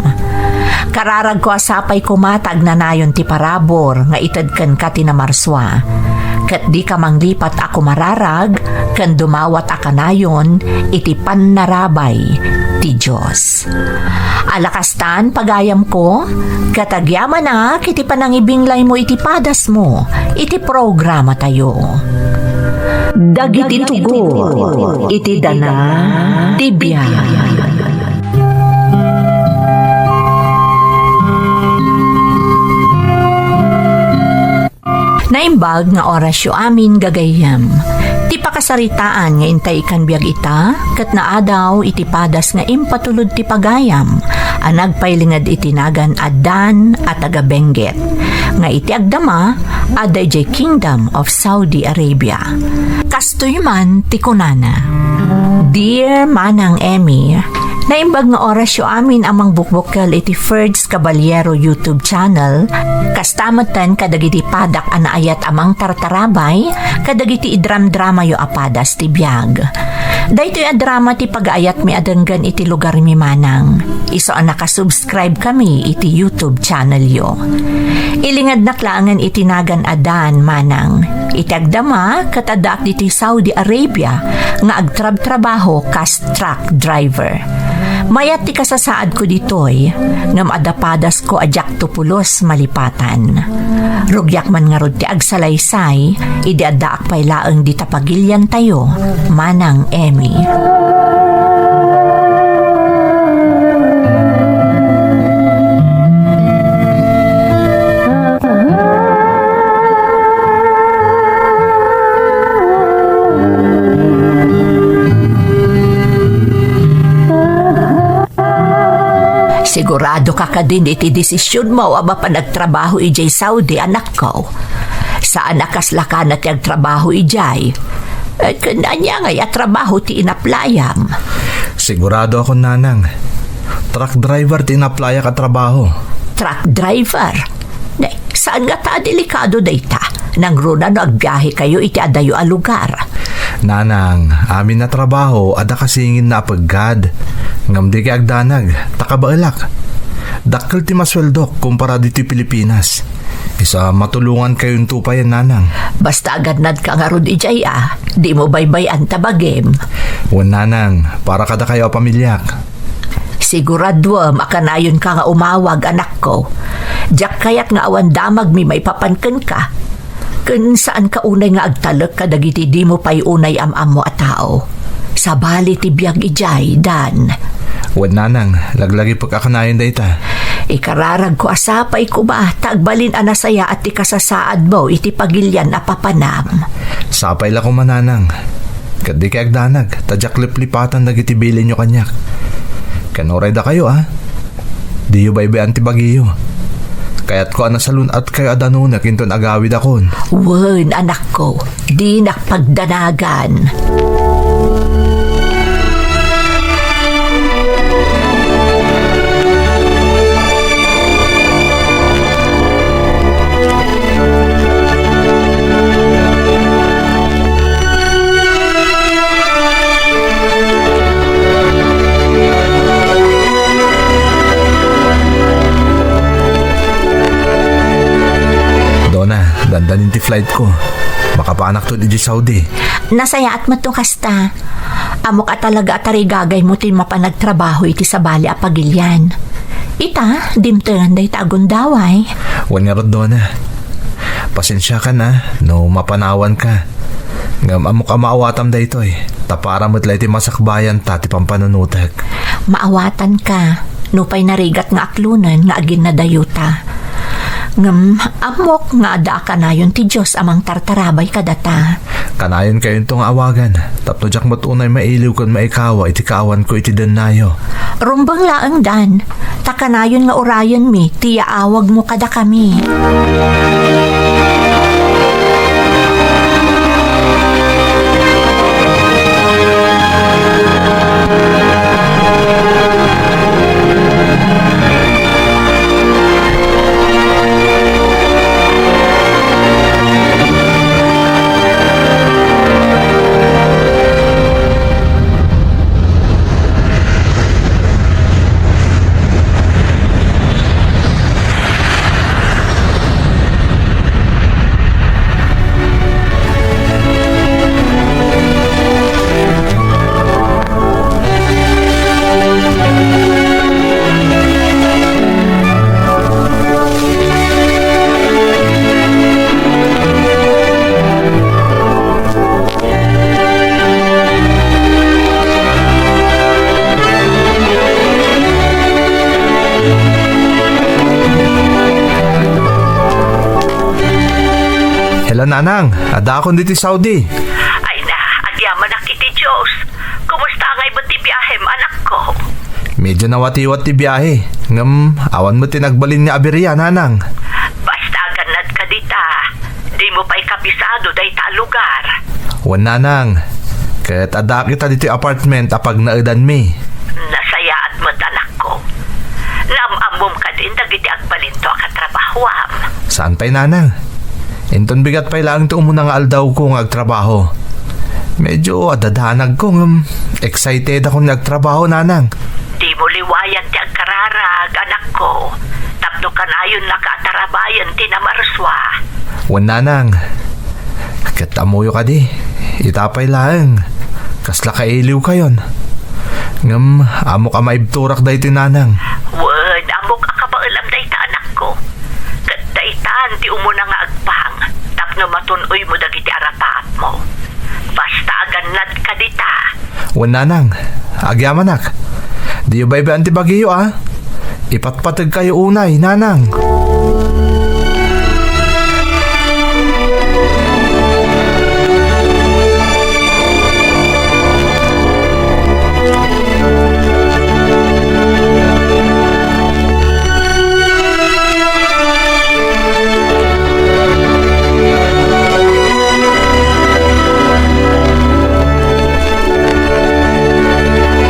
Kararagko a sapay koma ta agnanayon ti parabur nga ited kenka ti namarsua. Ket dika manglipat a kumararag ken dumawat a kanayon iti pannarabay ti Dios. Ala kastan, pagayamko, ket agyamanak iti panangibinglaymo iti padasmo iti programatayo. Dagiti tugot iti dana ti biag. Naimbag nga orasyo amin, gagayyem. Ti pakasaritaan nga intay ikan biag ita, ket naadaw iti padas nga impatulod ti pagayam a nagpailinged iti nagan a Dan a taga Benguet, nga iti agdama, adda idiay Kingdom of Saudi Arabia. Kastoy man ti kunana, Dear Manang Emmy, naimbag nga orasyo amin a mangbukbukkel iti Ferds Caballero YouTube channel, kasta metten kadagiti padak a naayat a mangtartarabay kadagiti idramdramayo a padas ti biag. Daytoy a drama ti pagaayatmi a denggen iti lugarmi, Manang. Isu a nakasubscribe kami iti YouTube channelyo. Ilingednak laengen iti nagan a Dan, Manang. Iti agdama, ket addaak ditoy Saudi Arabia nga agtrabtrabaho kas truck driver. Mayat ti kasasaadko ditoy, ngem adda padasko a diakto pulos malipatan. Rugiak man ngarud ti agsalaysay idi addaak pay laeng dita pagiliantayo, Manang Emmy. Sigurado ka kadin iti desisionmo a mapan agtrabaho idiay Saudi, anakko? Saan a kasla kana ti agtrabaho idiay? Eh, ken ania ngay a trabaho ti inaplayam? Sigurado ako, Nanang. Truck driver ti inaplayak a trabaho. Truck driver? Ne, saan nga ta delikado dayta? Nangruna no agbiahekayo iti adayo a lugar. Nanang, amin a trabaho adda kasinginna a peggad. Ngem dikay agdanag, ta kabaelak. Dakkel ti masueldok kumpara ditoy Pilipinas. Isu a matulongankayonto pay, Nanang. Basta agannadka ngarud idiay a, dimo baybay-an ta bagim. Wen, Nanang, para kadakayo a pamiliak. Siguraduem a kanayonka nga umawag, anakko. Diak kayat nga awan damagmi maipapan kenka. Ken saanka unay nga agtalek kadagiti dimo pay unay am-ammo a tao. Sabali ti biag idiay, Dan. Wen, Nanang, laglagipek a kanayon dayta. Ikararagko a sapay koma ta agbalin a nasayaat ti kasasaadmo iti pagilian a papanam. Sapay la koma, Nanang. Ket dikay agdanag, ta diak liplipatan dagiti bilinyo kaniak. Ken uray dakayo, a, diyo baybay-an ti bagiyo. Kayatko a nasalun-atkayo a danunek inton agawidakon. Wen, anakko, dinak pagdanagan. Dona, dandanin ti flight ko. Makapaanakto idiay Saudi. Nasayaat met no kasta. Ammok a talaga a tarigagaymo ti mapan agtrabaho iti sabali a pagilian. Ita, dimtengan dayta a gundaway. Wen ngarud, Dona. Pasensiakan a no mapanawanka. Ngem ammok a maawatam daytoy, ta para met la iti masakbayanta ti pampanunotek. Maawatanka, nupay narigat nga aklonen nga aginnadayota. Ngem ammok nga adda a kanayon ti Dios a mangtartarabay kadata. Kanayonkayonto nga awagan, tapno diak met unay mailiw ken maikawa iti kaawanko iti dennayo. Rumbeng laeng, Dan, ta kanayon nga urayenmi ti yaawagmo kadakami. La, Nanang, addaakon ditoy Saudi. Ay na, agyamanak iti Dios. Kumusta ngay met ti biahem, anakko? Medyo nawatiwat ti biahe, ngem awan met ti nagbalin nga abiria, Nanang. Basta agannadka dita, dimo pay kabisado dayta a lugar. Wen, Nanang, ket addaak ita ditoy apartment a pagnaedanmi. Nasayaat met, anakko. Naam-ammom kadin dagiti agbalinto a katrabahoam? Saan pay, Nanang. Inton bigat pay laeng ti umuna nga aldawko nga agtrabaho. Medyo adadanagko ngem excited akon nga agtrabaho, Nanang. Dimo liwayan ti agkararag, anakko, tapno kanayonnaka a tarabayen ti namarsua. Wen, Nanang. Ket ammoyo kadi, ita pay laeng, kasla kailiwkayon. Ngem ammok a maibturak daytoy, Nanang. Wen, ammok a kabaelam dayta, anakko. Ket daytan ti umuna nga agpang tapno matun-oymo dagiti arapaapmo. Basta agannadka dita. Wen, Nanang, agyamanak. Diyo baybay-an ti bagiyo, a. Ipatpategkayo unay, Nanang.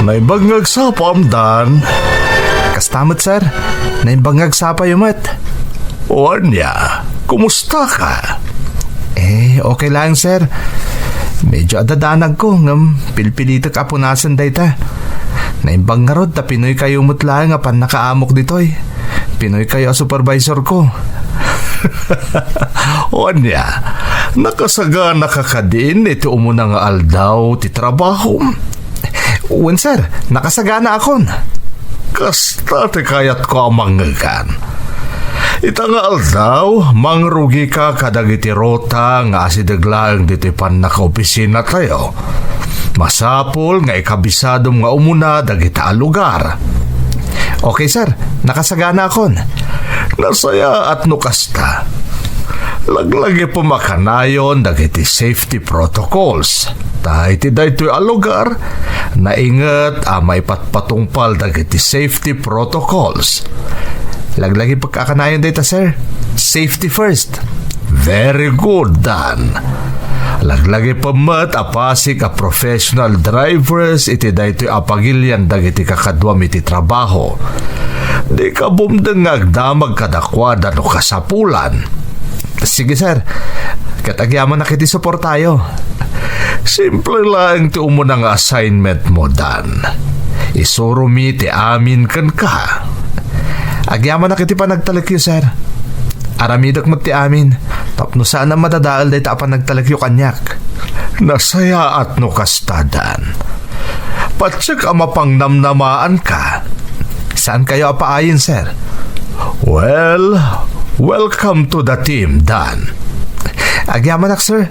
Naimbag nga agsapam, Dan. Kasta met, sir. Naimbag nga agsapayo met. O ania, kumusta ka? Eh, okay lang, sir. Medyo adadanagko, ngem pilpilitek a punasen dayta. Naimbag ngarud ta Pinoykayo met laeng a pannakaamok ditoy. Pinoykayo a supervisorko. O ania, nakasaganaka kadin iti umuna nga aldaw ti trabahom? Wen, sir, nakasaganaakon. Kasta ti kayatko a mangngegan. Ita nga aldaw, mangrugika kadagiti ruta nga asideg laeng ditoy pannakaopisinatayo. Masapul nga ikabisadom nga umuna dagita a lugar. Okay, sir. Nakasaganakon. Nasayaat no kasta. Laglagipem a kanayon dagiti safety protocols. Ta iti daytoy a lugar, nainget a maipatpatungpal dagiti safety protocols. Laglagipek a kanayon dayta, sir. Safety first. Very good, Dan. Laglagipem met a pasig a professional drivers iti daytoy a pagilian dagiti kakaduam iti trabaho. Dika bumdeng nga agdamag kadakuada no kasapulan. Sige, sir. Ket agyamanak iti suportayo. Simple laeng ti umuna nga assignment mo, Dan. Isuromi ti amin kenka. Agyamanak iti panagtalekyo, sir. Aramidek met ti amin, tapno saan a madadael dayta a panagtalekyo kaniak. Nasayaat no kasta, Dan. Patiek a mapangnamnamaanka. Saankayo a paayen, sir? Well, welcome to the team, Dan. Agyamanak, sir.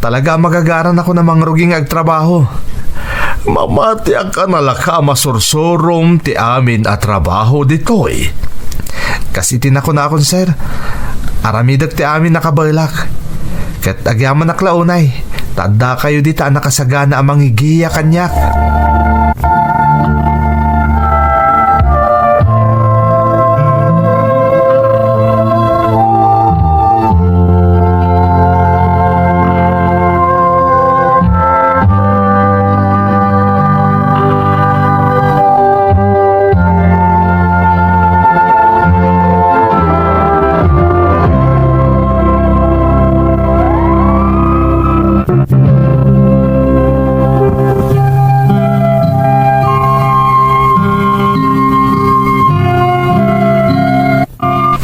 Talaga a magagaran ako na mangrugi nga agtrabaho. Mamatiak a nalaka a masursurom ti amin a trabaho ditoy. Kas iti nakunakon, sir, aramidek ti amin a kabaelak. Ket agyamanak la unay, ta addakayo dita a nakasagana a mangigiya kaniak.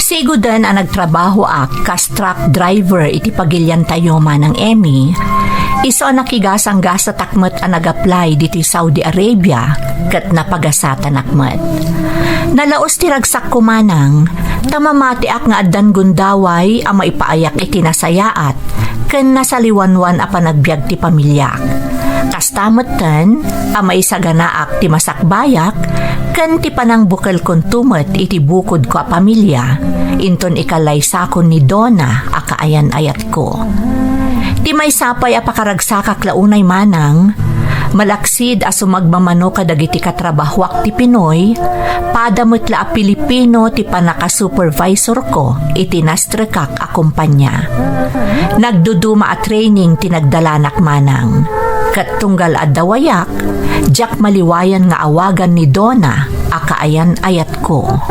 Siguden a nagtrabahoak kas truck driver iti pagiliantayo, Manang Emmy, isu a nakigasanggasatak met a nag-apply ditoy Saudi Arabia ket napagasatanak met. Nalaus ti ragsakko, Manang, ta mamatiak nga addan gundaway a maipaayak iti nasayaat ken nasaliwanwan a panagbiag ti pamiliak. Kasta metten a maisaganaak ti masakbayak ken ti panangbukelkonto met iti bukodko a pamilia inton ikalaysakon ni Donna a kaayan-ayatko. Ti maysa pay a pakaragsakak la unay, Manang, malaksid a sumagmamano kadagiti katrabahoak ti Pinoy, pada met la a Pilipino ti pannakasupervisorko iti nastrekak a kumpania. Nagduduma a training ti nagdalanak, Manang. Ket tunggal adda wayak, diak maliwayan nga awagan ni Dona a kaayan-ayatko.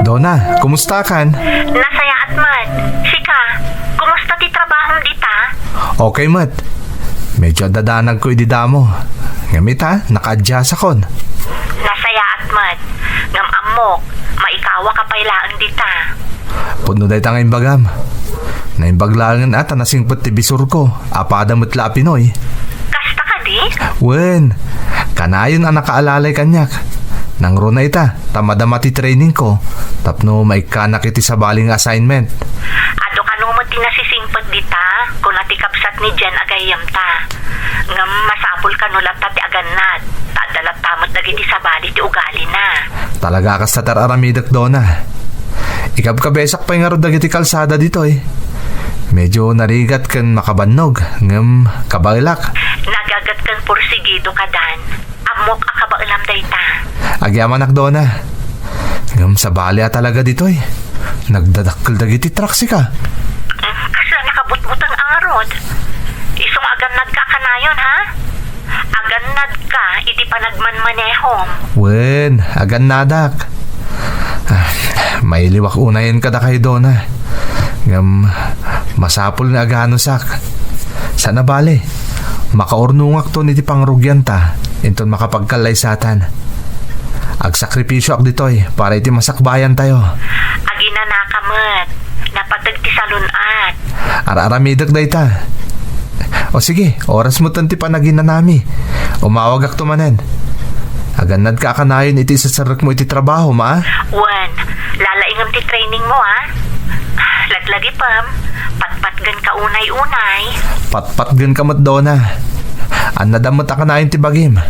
Dona, kumusta kan? Nasayaat met. Sika, kumusta ti trabahom dita? Okay met. Medyo addadanagko idi damo. Ngem ita, nakaadjasakon. Nasayaat met. Ngem ammok, maikawaka pay laeng dita. Pudno dayta nga imbagam. Naimbag laengen a ta nasingpet ti bisurko a pada met la a Pinoy. Kasta kadi? Wen, kanayon a nakaalalay kaniak. Nangruna ita, ta madama ti trainingko, tapno maikkanak iti sabali nga assignment. Adu kano met ti nasisingpet dita, kuna ti kabsat ni Jen a gayyemta. Ngem masapul kano latta ti agannad, ta adda latta met dagiti sabali ti ugalina. Talaga a kasta ti ar-aramidek, Dona. Ikabkabesak pay ngarud dagiti kalsada ditoy. Medyo narigat ken makabannog, ngem kabaelak. Nagaget ken pursigido ka, Dan. Ammok a kabaelam dayta. Agyamanak, Dona. Ngem sabali a talaga ditoy. Nagdadakkel dagiti truck, sika. Mm, kasla nakabutbuteng ngarud. Isu nga agannadka kanayon, ha? Agannadka iti panagmanmanehom. Wen, agannadak. Ah, mailiwak unayen kadakayo, Dona. Ngem, masapul nga aganusak. Saan a bale, makaurnongakton iti pangrugianta, inton makapagkallaysatan. Agsakripisioak ditoy para iti masakbayantayo. Aginanaka met. Napateg ti salun-at. Ar-aramidek dayta. O sige, oras metten ti panaginanami. Umawagakto manen. Agannadka a kanayon iti iserserrekmo iti trabahom, a? Wen, lalaingem ti trainingmo, a? Laglagipem, patpatgenka unay-unay. Patpatgenka met, Dona. Annadam met a kanayon ti bagim.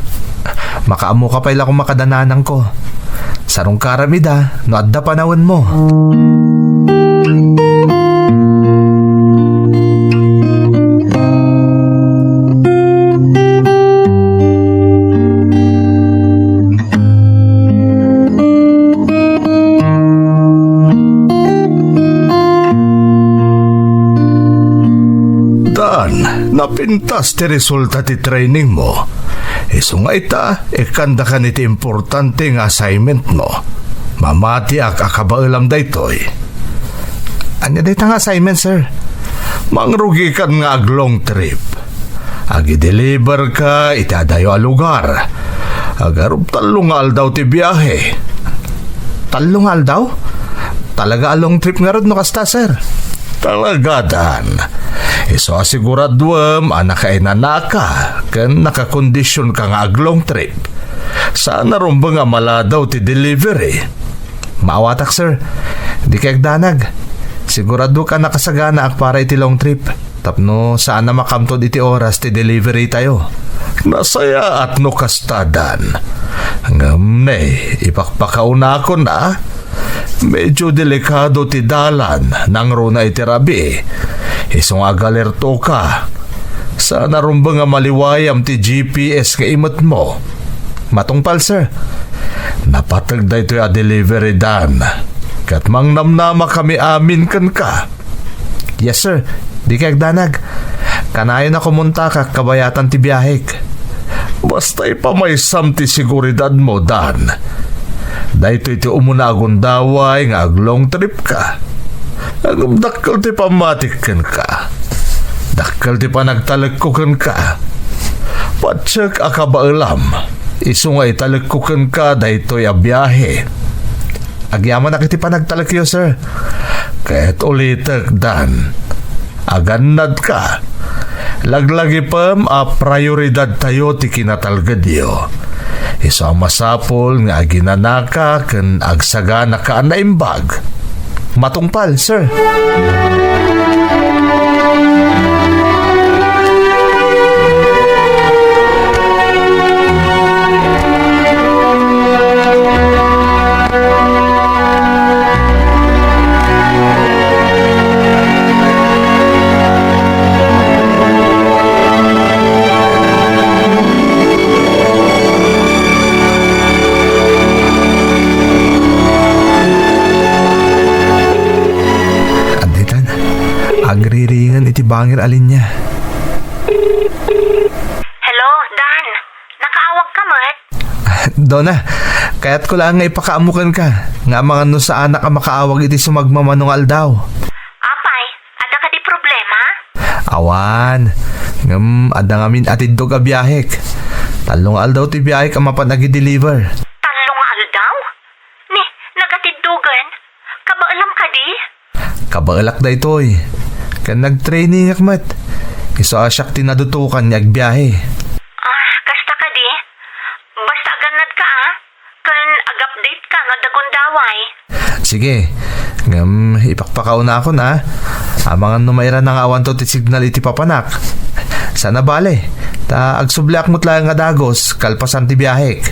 Makaammoka pay la koma kada nanangko. Sarungkaram ida no adda panawenmo. Dan, napintas ti resulta ti trainingmo. Isu nga ita, ikkandakan iti importante nga assignmentmo. Mamatiak a kabaelam daytoy. Ania dayta nga assignment, sir? Mangrugikan nga ag-long trip. Agi-deliver ka iti adayo a lugar. Agarop tallo nga aldaw ti biahe. Tallo nga aldaw? Talaga a long trip ngarud no kasta, sir? Talaga, Dan. Isu a siguraduem a nakainanaka ken nakakondisionka nga ag-long trip. Saan a rumbeng a maladaw ti delivery. Maawatak, sir. Dikay agdanag. Siguraduek a nakasaganaak para iti long trip. Tapno saan a makamtod iti oras ti delivery tayo. Nasayaat no kasta, Dan. Ngem ne, ipakpakaunakon a. Medyo delikado ti dalan, nangruna iti rabii. Isu nga agalertoka. Saan a rumbeng a maliwayam ti G P S nga imetmo. Matungpal, sir. Napateg daytoy a delivery, Dan. Ket mangnamnama kami amin kenka. Yes, sir. Dikay agdanag. Kanayon a kumontakak kabayatan ti biahek. Basta ipamaysam ti seguridadmo, Dan. Daytoy ti umuna a gundaway nga ag-long trip ka. Ngem dakkel ti pammatik kenka. Dakkel ti panagtalekko kenka. Patiek a kabaelam. Isu nga italekko kenka daytoy a biahe. Agyamanak iti panagtalekyo, sir. Ket ulitek, Dan. Agannadka. Laglagipem a prioridadtayo ti kinatalgedyo. Isu a masapul nga aginanaka ken agsaganaka a naimbag. Matungpal, sir. Additan, agriringan iti bangir a linia. Hello, Dan. Nakaawagka met? Dona, kayatko laeng nga ipakaammo kenka nga amangan no saanak a makaawag iti sumagmamano nga aldaw. Apay, adda kadi problema? Awan. Ngem adda ngamin atiddog a biahek. Tallo nga aldaw ti biahek a mapan agi-deliver. Tallo nga aldaw? Ni, nagatiddogen? Kabaelam kadi? Kabaelak daytoy. Ken nagtrainingak met. Isu a siak ti nadutokan nga agbiahe. Ah, kasta kadi? Basta agannadka, ah. Ken ag-update ka no adda gundaway. Sige. Ngem ipakpakaunakon, ah. Amangan no mairana nga awanto ti signal iti papanak. Saan a bale. Ta agsubliak met laeng a dagus, kalpasan ti biahek.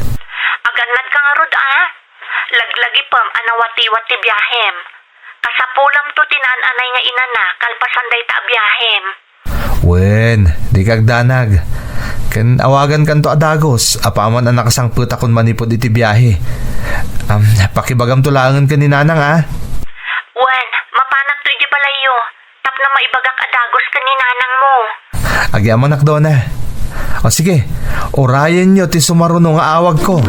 Agannadka ngarud, ah. Laglagipem a nawatiwat ti biahem. Kasapulamto ti naan-anay nga inana kalpasan dayta a biahem. Wen, dika agdanag. Ken awagankanto a dagus, apaman a nakasangpetakon manipud iti biahe. Am, pakibagamto laengen ken ni Nanang, a? Wen, mapanakto iti balayyo. Tapno maibagak a dagus ken ni nanangmo. Agyamanak, Dona. O sige, urayenyo ti sumaruno nga awagko.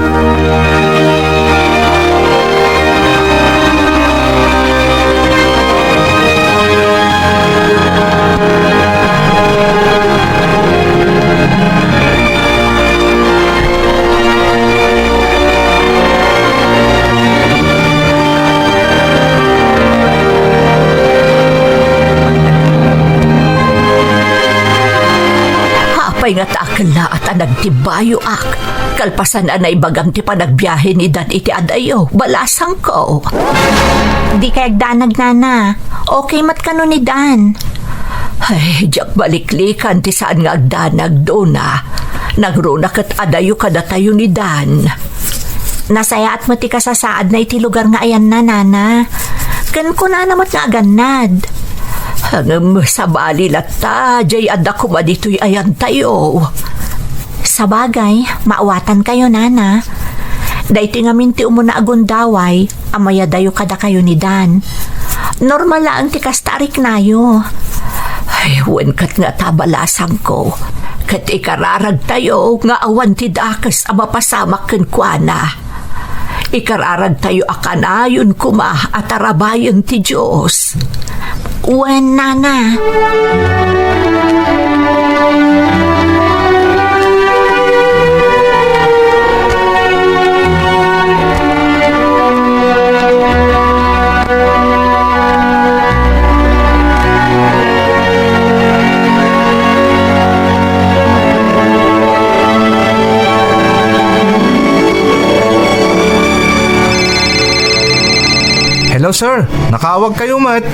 Apay nga ta ken laat a nagtibayoak, kalpasan a naibagam ti panagbiahe ni Dan iti adayo, balasangko. Dikay agdanag, Nana. Okay met kano ni Dan? Ay, diak maliklikan ti saan nga agdanag, Dona. Nangruna ket adayo kadatayo ni Dan. Nasayaat met ti kasasaadna iti lugar nga ayanna, Nana. Ken kunana met nga agannad. Ngem sabali latta, diay adda koma ditoy ayantayo. Sabagay, maawatankayo, Nana. Daytoy ngamin ti umuna a gundaway a mayadayo kadakayo ni Dan. Normal laeng ti kasta a riknayo. Ay, wen ket nga ta balasangko. Ket ikararagtayo nga awan ti dakes a mapasamak kenkuana. Ikararagtayo a kanayon koma a tarabayen ti Dios. Wen, Nana. Hello, sir. Nakaawagkayo met.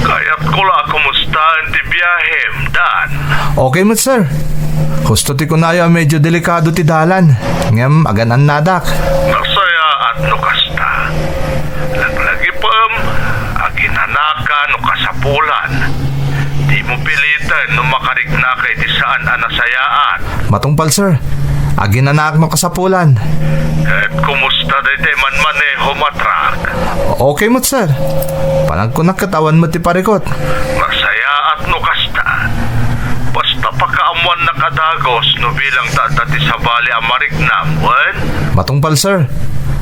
Kayatko la a kumustaen ti biahem, Dan. Okay met, sir. Husto ti kunayo a medyo delikado ti dalan. Ngem agan-annadak. Nasayaat no kasta. Laglagipem, aginanaka no kasapulan. Dimo piliten no makariknaka iti saan a nasayaat. Matungpal, sir. Aginanaak no kasapulan. Ket kumusta daytoy manmanehom a truck? Okay met, sir. Panagkunak ket awan met ti parikut. Nasayaat no kasta. Basta pakaammoannak a dagus no bilang ta adda ti sabali a mariknam, wen? Matungpal, sir.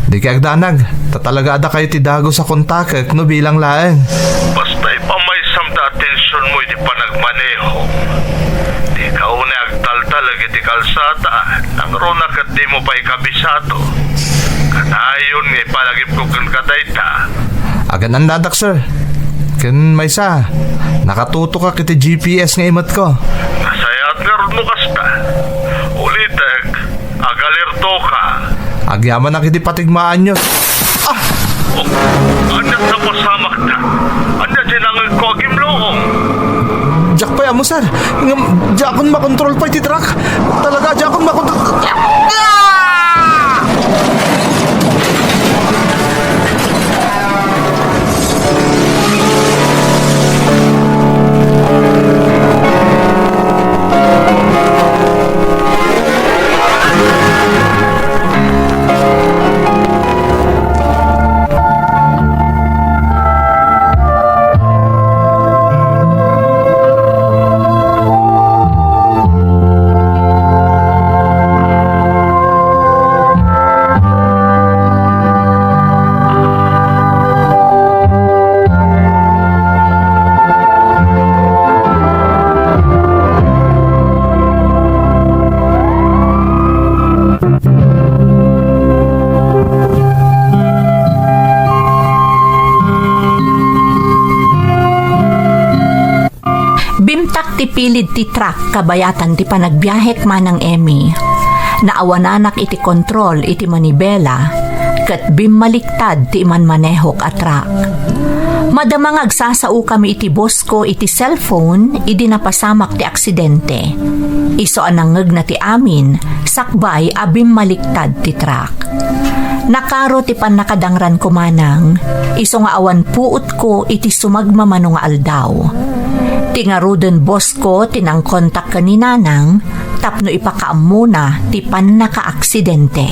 Dikay agdanag, ta talaga adda kayo ti dagus a kontakek no bilang laeng. Basta ipamaysam ta atensionmo iti panagmanehom. Dika unay agtaltalek iti kalsada, nangruna ket dimo pay ikabisado. Kanayon nga ipalagipko kenka dayta. Agan-annadak, sir. Ken maysa, nakatutokak iti G P S nga imetko. Nasayaat ngarud no kasta. Ulitek, agalertoka. Agyamanak iti patigmaanyo. Ah! Oh, ania ti napasamakta? Ngem, diakon makontrol pay ti truck. Talaga, diakon makontrol. Ah! Bimtak ti pilid ti truck kabayatan ti panagbiahek, Manang Emmy. Naawananak iti kontrol iti manibela, ket bimmaliktad ti imanmanehok a truck. Madama nga agsasaokami iti boss ko iti cellphone idi napasamak ti aksidente. Isu a nangngegna ti amin, sakbay a bimmaliktad ti truck. Nakaro ti pannakadangranko, Manang, isu nga awan puotko iti sumagmamano nga aldaw. Ti ngaruden boss ko ti nangkontak ken ni Nanang tapno ipakaammona ti pannakaaksidente.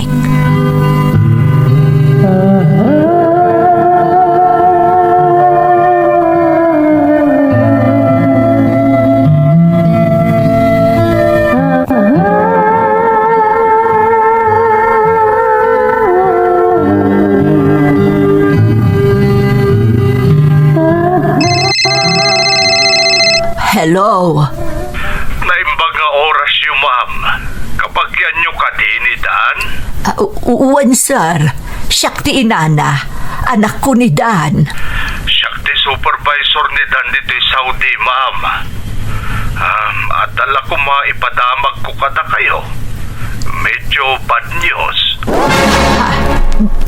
Hello? Naimbag nga orasyo, ma'am. Kabagianyo kadi ni Dan? Ah, u-, u-, wen, sir. Siak ti inana. Anakko ni Dan. Siak ti supervisor ni Dan ditoy Saudi, ma'am. Um, adda la koma ipadamagko kadakayo. Medyo bad news. Ah,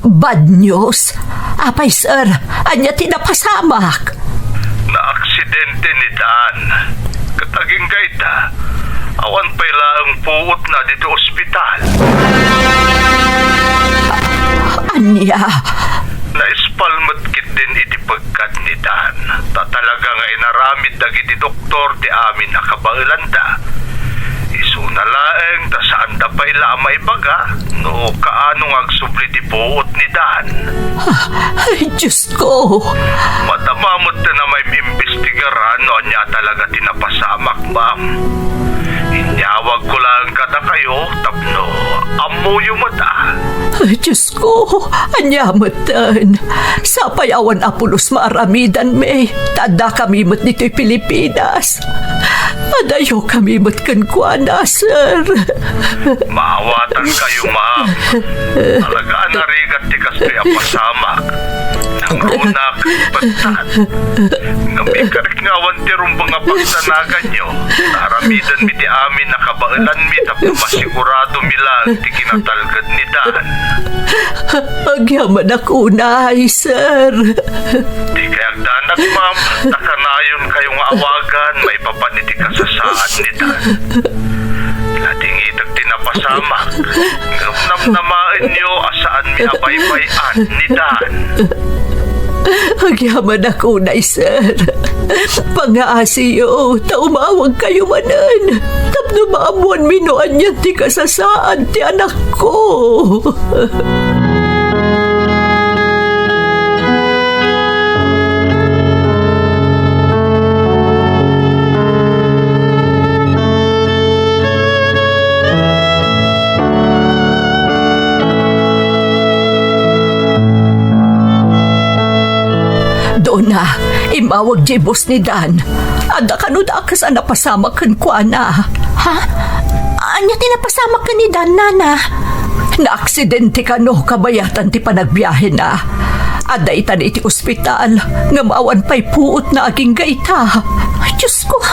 bad news? Apay, sir, ania ti napasamak? Naaksidente ni Dan. Ket agingga ita, awan pay laeng puotna ditoy ospital. Ania? Naispal met ketdin iti pegkad ni Dan. Ta talaga nga inaramid dagiti doktor ti amin a kabaelanda. Isuna laeng ta saanda pay la a maibaga no kaano nga agsubli ti puot ni Dan. Ay, Diyos ko! Madama met ti a maimbestigaran no ania talaga ti napasamak, ma'am. Inyawagko laeng kadakayo tapno ammoyo met a. Ay, Diyos ko! Ania metten? Sapay awan a pulos maaramidanmi, ta addakami met ditoy Pilipinas. Adayokami met kenkuana, sir. Maawatankayo, ma'am. Talaga a narigat ti kastoy a pasamak. Nangruna ket pettan. Ngem ikarik nga awan ti rumbeng a pagdanaganyo. Aramidenmi ti amin a kabaelanmi tapno masiguradomi laeng ti kinatalged ni Dan. Agyamanak unay, sir. Dikay agdanag, ma'am, ta kanayonkayo nga awagan maipapan iti kasasaan ni Dan. Nadingitek ti napasamak, ngem namnamaenyo a saanmi a baybay-an ni Dan. Agyamanak unay, sir. Pangaasiyo, ta umawagkayo manen. Tapno maammoanmi no anian ti kasasaan ti anakko. Dona, immawag diay boss ni Dan. Adda kano dakes a napasamak kenkuana. Ha? Ania ti napasamak ken ni Dan, nana? Naaksidente kano kabayatan ti panagbiahena. Adda itana iti ospital, ngem awan pay puotna agingga ita. Diyos ko,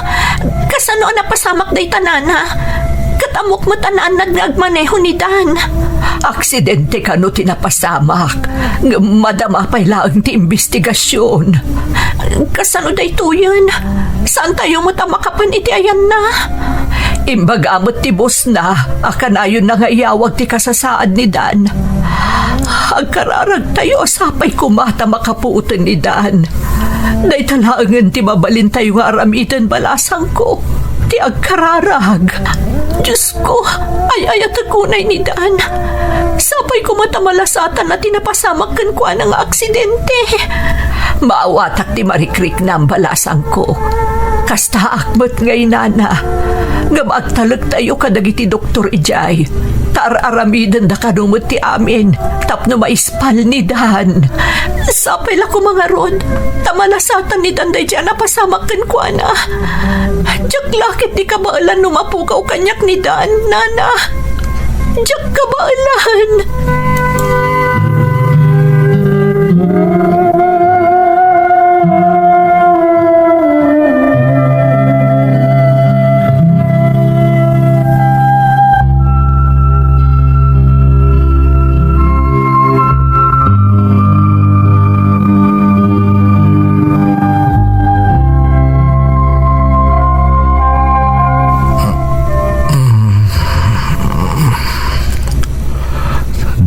kasano a napasamak dayta, nana? Ket ammok met a naannad nga agmaneho ni Dan. Aksidente kano ti napasamak, ngem madama pay laeng ti imbestigasion. Kasano daytoyen? Saantayo met a makapan iti ayanna? Imbaga met ti bossna a kanayonna nga iyawag ti kasasaad ni Dan. Agkararagtayo a sapay koma ta makapuoten ni Dan. Dayta laengen ti mabalintayo nga aramiden, balasangko, ti agkararag. Diosko, ay-ayatek unay ni Dan. Sapay koma ta malasatanna ti napasamak kenkuana nga aksidente. Maawatak ti marikriknam, balasangko. Kastaak met nga inana. Ngem agtalektayo kadagiti doktor idiay, ta ar-aramidenda kano met ti amin tapno maispal ni Dan. Sapay la koma ngarud, ta malasatan ni Dan daydiay a napasamak kenkuana. Diak la ketdi kabaelan no mapukaw kaniak ni Dan, nana. Diak kabaelan.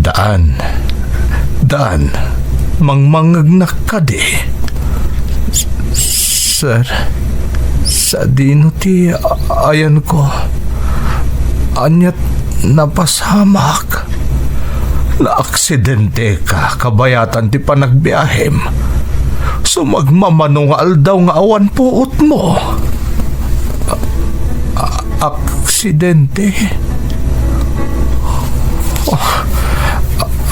Dan, Dan, mangmangngegnak kadi? Sir, sadino ti ayanko? Aniat napasamak? Naaksidenteka kabayatan ti panagbiahem. Sumagmamano nga aldaw nga awan puotmo. A-, a-, aksidente? A-,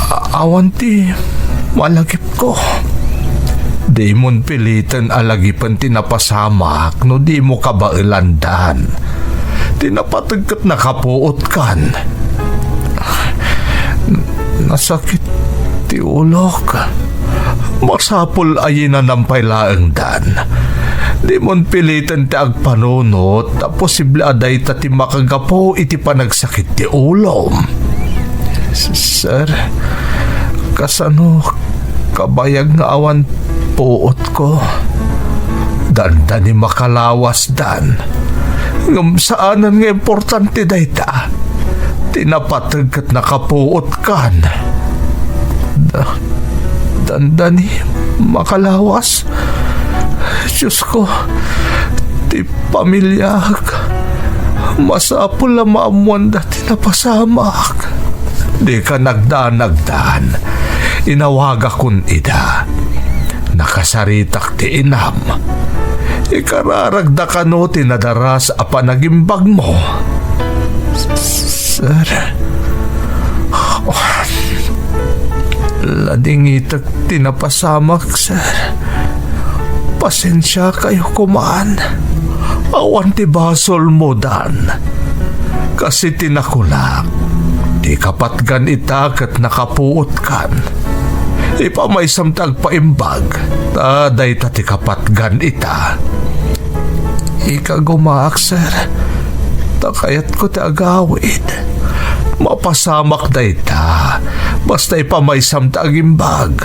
a-, awan ti malagipko. Dimon piliten a lagipen ti napasamak no dimo kabaelan, Dan. Ti napateg ket nakapuotkan. Nasakit ti ulok. Masapul a yinanam pay laeng, Dan. Dimon piliten ti agpanunot ta posible a dayta ti makagapu iti panagsakit ti ulom. S-, sir, kasano kabayag nga awan puotko? Dandani makalawas, Dan. Ngem saanen nga importante dayta. Ti napateg ket nakapuotkan. Da-, dandani makalawas. Diosko, ti pamiliak, masapul a maammoanda ti napasamak. Dika nagdanag, Dan. Inawagakon ida. Nakasaritak ti inam. Ikararagda kano ti nadaras a panagimbagmo? Sir, ladingitek ti napasamak, sir. Pasensiakayo koman. Awan ti basolmo, Dan. Kas iti nakunak, ti kapatgan ita ket nakapuotkan. Ipamaysam ti agpaimbag, ta dayta ti kapatgan ita. Ikagumaak, sir, ta kayatko ti agawid. Mapasamak dayta, basta ipamaysam ti agimbag.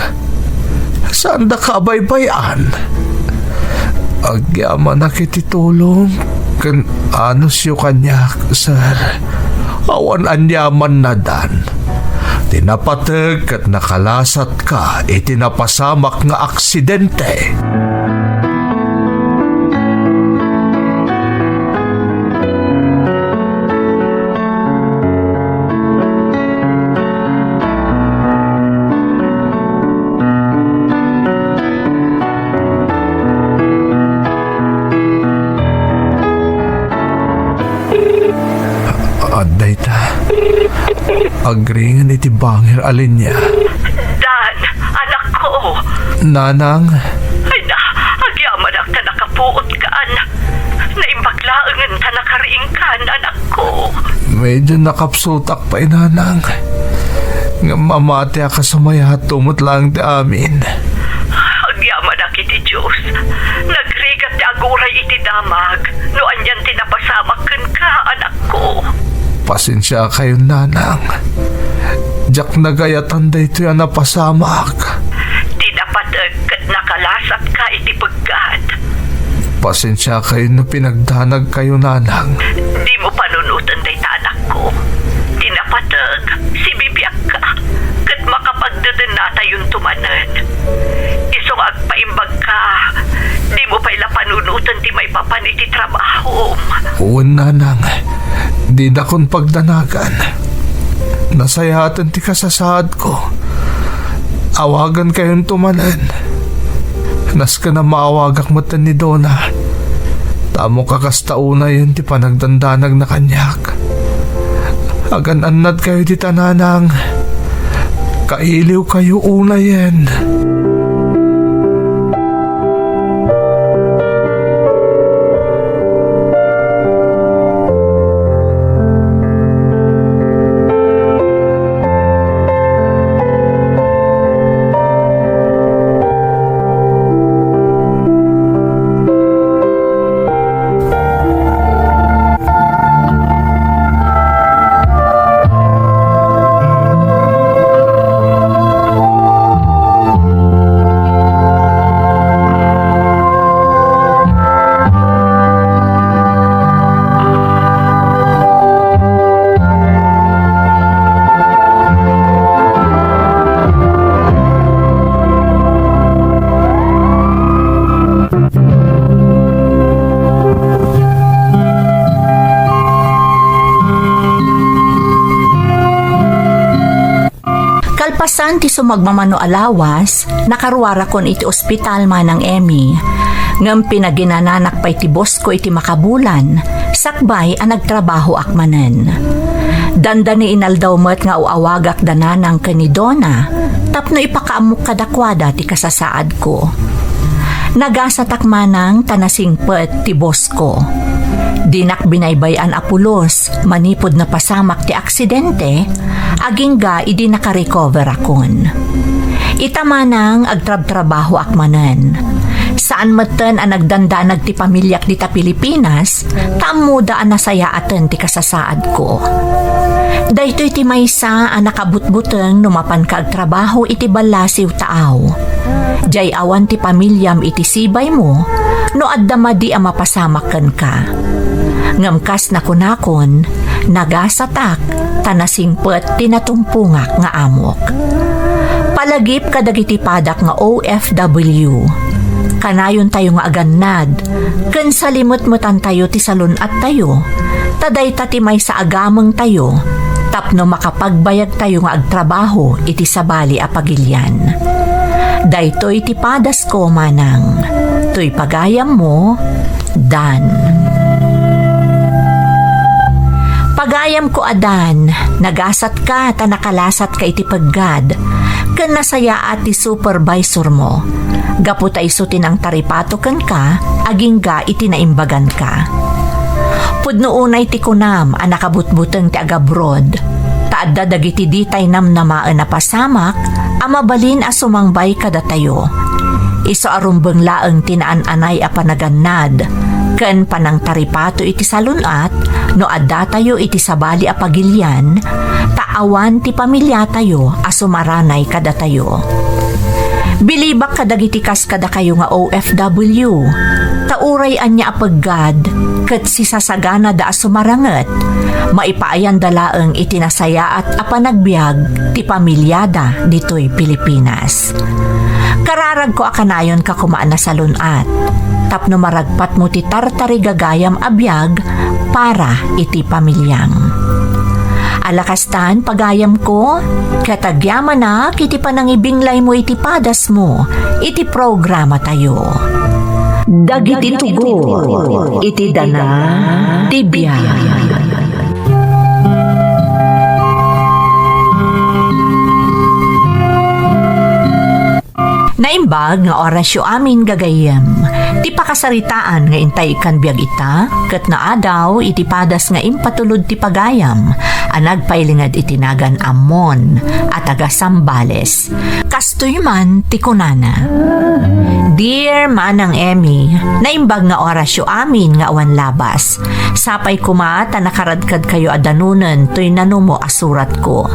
Saandaka a baybay-an. Agyamanak iti tulong ken anusyo kaniak, sir. Awan aniamanna, Dan. Ti napateg ket nakalasatka iti napasamak nga aksidente. Adda ita. Agringen iti bangir a linia. Dan, anakko. Nanang. Ay na, agyamanak ta nakapuotkan. Naimbag laengen ta nakariingkan, anakko. Medyo nakapsutak pay, Nanang. Ngem mamatiak a sumayaat met laeng ti amin. Agyamanak iti Dios. Nagrigat ti aguray iti damag no anian ti napasamak kenka, anakko. Pasensiakayon, Nanang. Diak nagayatan daytoy a napasamak. Ti napateg ket nakalasatka iti peggad. Pasensiakayo no pinagdanagkayo, nanang. Dimo panunoten dayta, anakko. Ti napateg, sibibiagka, ket makapagdedennatayonto manen. Isu nga agpaimbagka, dimo pay la panunoten ti maipapan iti trabahom. Wen, nanang, dinakon pagdanagan. Nasayaaten ti kasasaadko. Awagankayonto manen. Nasken a maawagak metten ni Dona. Ta ammok a kasta unayen ti panagdandanagna kaniak. Agan-annadkayo dita, nanang. Kailiwkayo unayen. Kalpasan ti sumagmamano a lawas, nakaruarakon iti ospital, Manang Emmy. Ngem pinaginananak pay ti bosko iti makabulan, sakbay a nagtrabahoak manen. Dandani inaldaw met nga aw-awagak da nanang ken ni Dona tapno ipakaammok kadakuada ti kasasaadko. Nagasatak manang ta nasingpet ti bosko. Dinak binaybay-an a pulos manipud napasamak ti aksidente, agingga idi nakarecoverakon. Ita manang agtrabtrabahoak manen. Saan metten a nagdandanag ti pamiliak dita Pilipinas, ta ammoda a nasayaaten ti kasasaadko. Daytoy ti maysa a nakabutbuteng no mapanka agtrabaho iti ballasiw ta aw. Diay awan ti pamiliam iti sibaymo no adda madi a mapasamak kenka. Ngem kas nakunakon, nagasatak ta nasingpet ti natumpongak nga amok. Palagip kadagiti padak nga O F W. Kanayontayo nga agannad ken salimetmetantayo ti salun-attayo, ta dayta ti maysa a gamengtayo tapno makapagbayagtayo nga agtrabaho iti sabali a pagilian. Daytoy ti padasko, manang. Toy pagayammo, Dan. Pagayamko a Dan, nagasatka ta nakalasatka iti peggad, ken nasayaat ti supervisormo. Gapu ta isu ti nangtaripato kenka, agingga iti naimbaganka. Pudno unay ti kunam a nakabutbuteng ti agabroad, ta adda dagiti ditay namnamaen a pasamak a mabalin a sumangbay kadatayo. Isu a rumbeng laeng ti naan-anay a panagannad ken panangtaripato iti salun-at no addatayo iti sabali a pagilian, ta awan ti pamiliatayo a sumaranay kadatayo. Bilibak kadagiti kas kadakayo nga O F W, ta uray ania a peggad ket sisasaganada a sumaranget, maipaayanda laeng iti nasayaat a panagbiag ti pamiliada ditoy Pilipinas. Kararagko a kanayonka koma a nasalun-at tapno maragpatmo ti tartarigagayam a biag para iti pamiliam. Ala kastan, pagayamko, ket agyamanak iti panangibinglaymo iti padasmo iti programatayo. Dagiti tugot iti dana ti biag. Naimbag nga orasyo amin, gagayyem. Ti pakasaritaan nga intay ikkan biag ita, ket naadaw iti padas nga impatulod ti pagayam a nagpailinged iti nagan Amon a taga Zambales. Kastoy man ti kunana, Dear Manang Emmy, naimbag nga orasyo amin nga awan labas. Sapay koma ta nakaradkadkayo a danunen toy nanumo a suratko.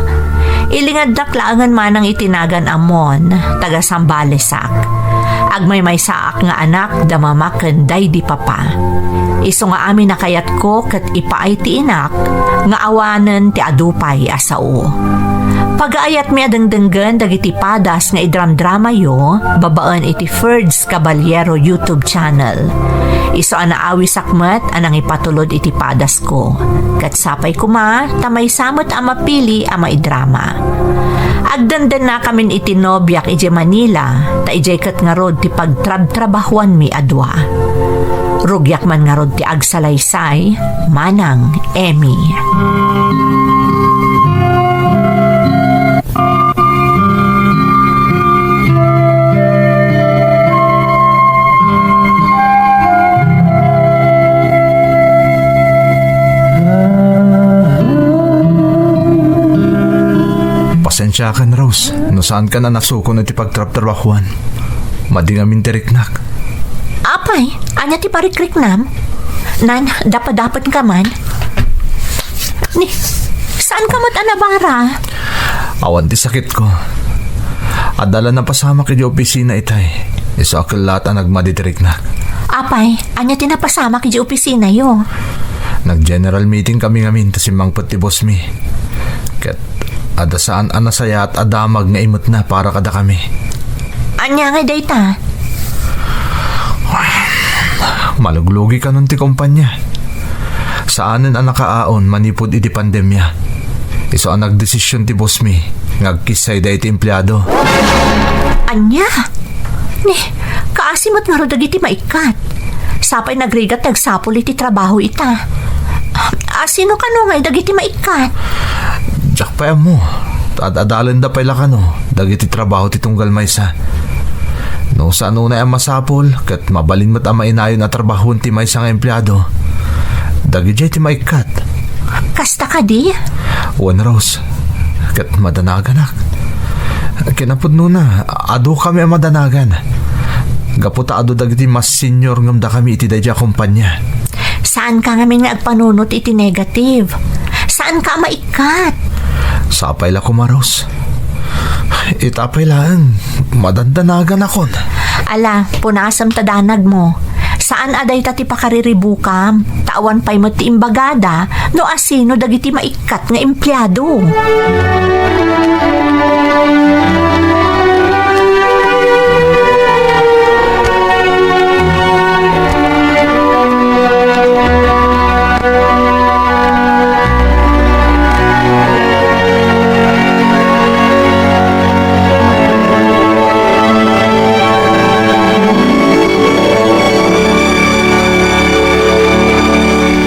Ilingadnak laengen manang iti nagan Amon, taga Sambalesak. Agmaymaysaak nga anak da mama ken daydi papa. Isu nga amin a kayatko ket ipaay ti inak nga awanen ti adu pay a sao. Pagaayatmi a dengdenggen dagiti padas nga idramdramayo babaen iti Ferds Caballero YouTube channel. Isu a naawisak met a nangipatulod iti padasko. Ket sapay koma ta maysa met a mapili a maidrama. Agdendennakamin iti nobiak idiay Manila, ta idiay ket ngarud ti pagtrabtrabahuanmi a dua. Rugiak man ngarud ti agsalaysay, Manang Emmy. Pasensiakan, Rose, no saankan a nasukon iti pagtrabtrabahuan. Madi ngamin ti riknak. Apay, ania ti parikriknam? Nan, dapadapen ka man? Ni, saan ka met a nabara? Awan ti sakitko. Adda la napasamak idiay opisina itay. Isu a kellaat a nagmadi ti riknak. Apay, ania ti napasamak idiay opisinayo? Nag-general meeting kami ngamin ta simmangpet ti bossmi. Ket adda saan a nasayaat a damag nga imetna para kadakami. Ania ngay dayta? Maluglugi kanon ti kompanya. Saanen a nakaaon manipud iti pandemia. Isu a nagdesision ti bossmi nga agkissay daydi empleado. Ania? Ni, kaasi met ngarud dagiti maikkat. Sapay nagrigat ti agsapul iti trabaho ita. A, sino kano ngay dagiti maikkat? Diak pay ammo. Ad-adalenda pay la kano dagiti trabaho ti tunggal maysa. No saan unay a masapul, ket mabalin met a mainayon a trabahoen ti maysa nga empleado, dagidiay ti maikkat. Kasta kadi? Wen, Rose, ket madanaganak. Kinapudnona, adu kami a madanagan. Gapu ta adu dagiti mas senior ngem dakami iti daydiay a kompanya. Saan ka ngamin nga agpanunot iti negative? Saan ka a maikkat? Sapay la koma, Rose. Ita pay laeng, madandanaganakon. Ala, punasem ta danagmo. Saan a dayta ti pakariribukam, ta awan pay met ti imbagada no asino dagiti maikkat nga empleado.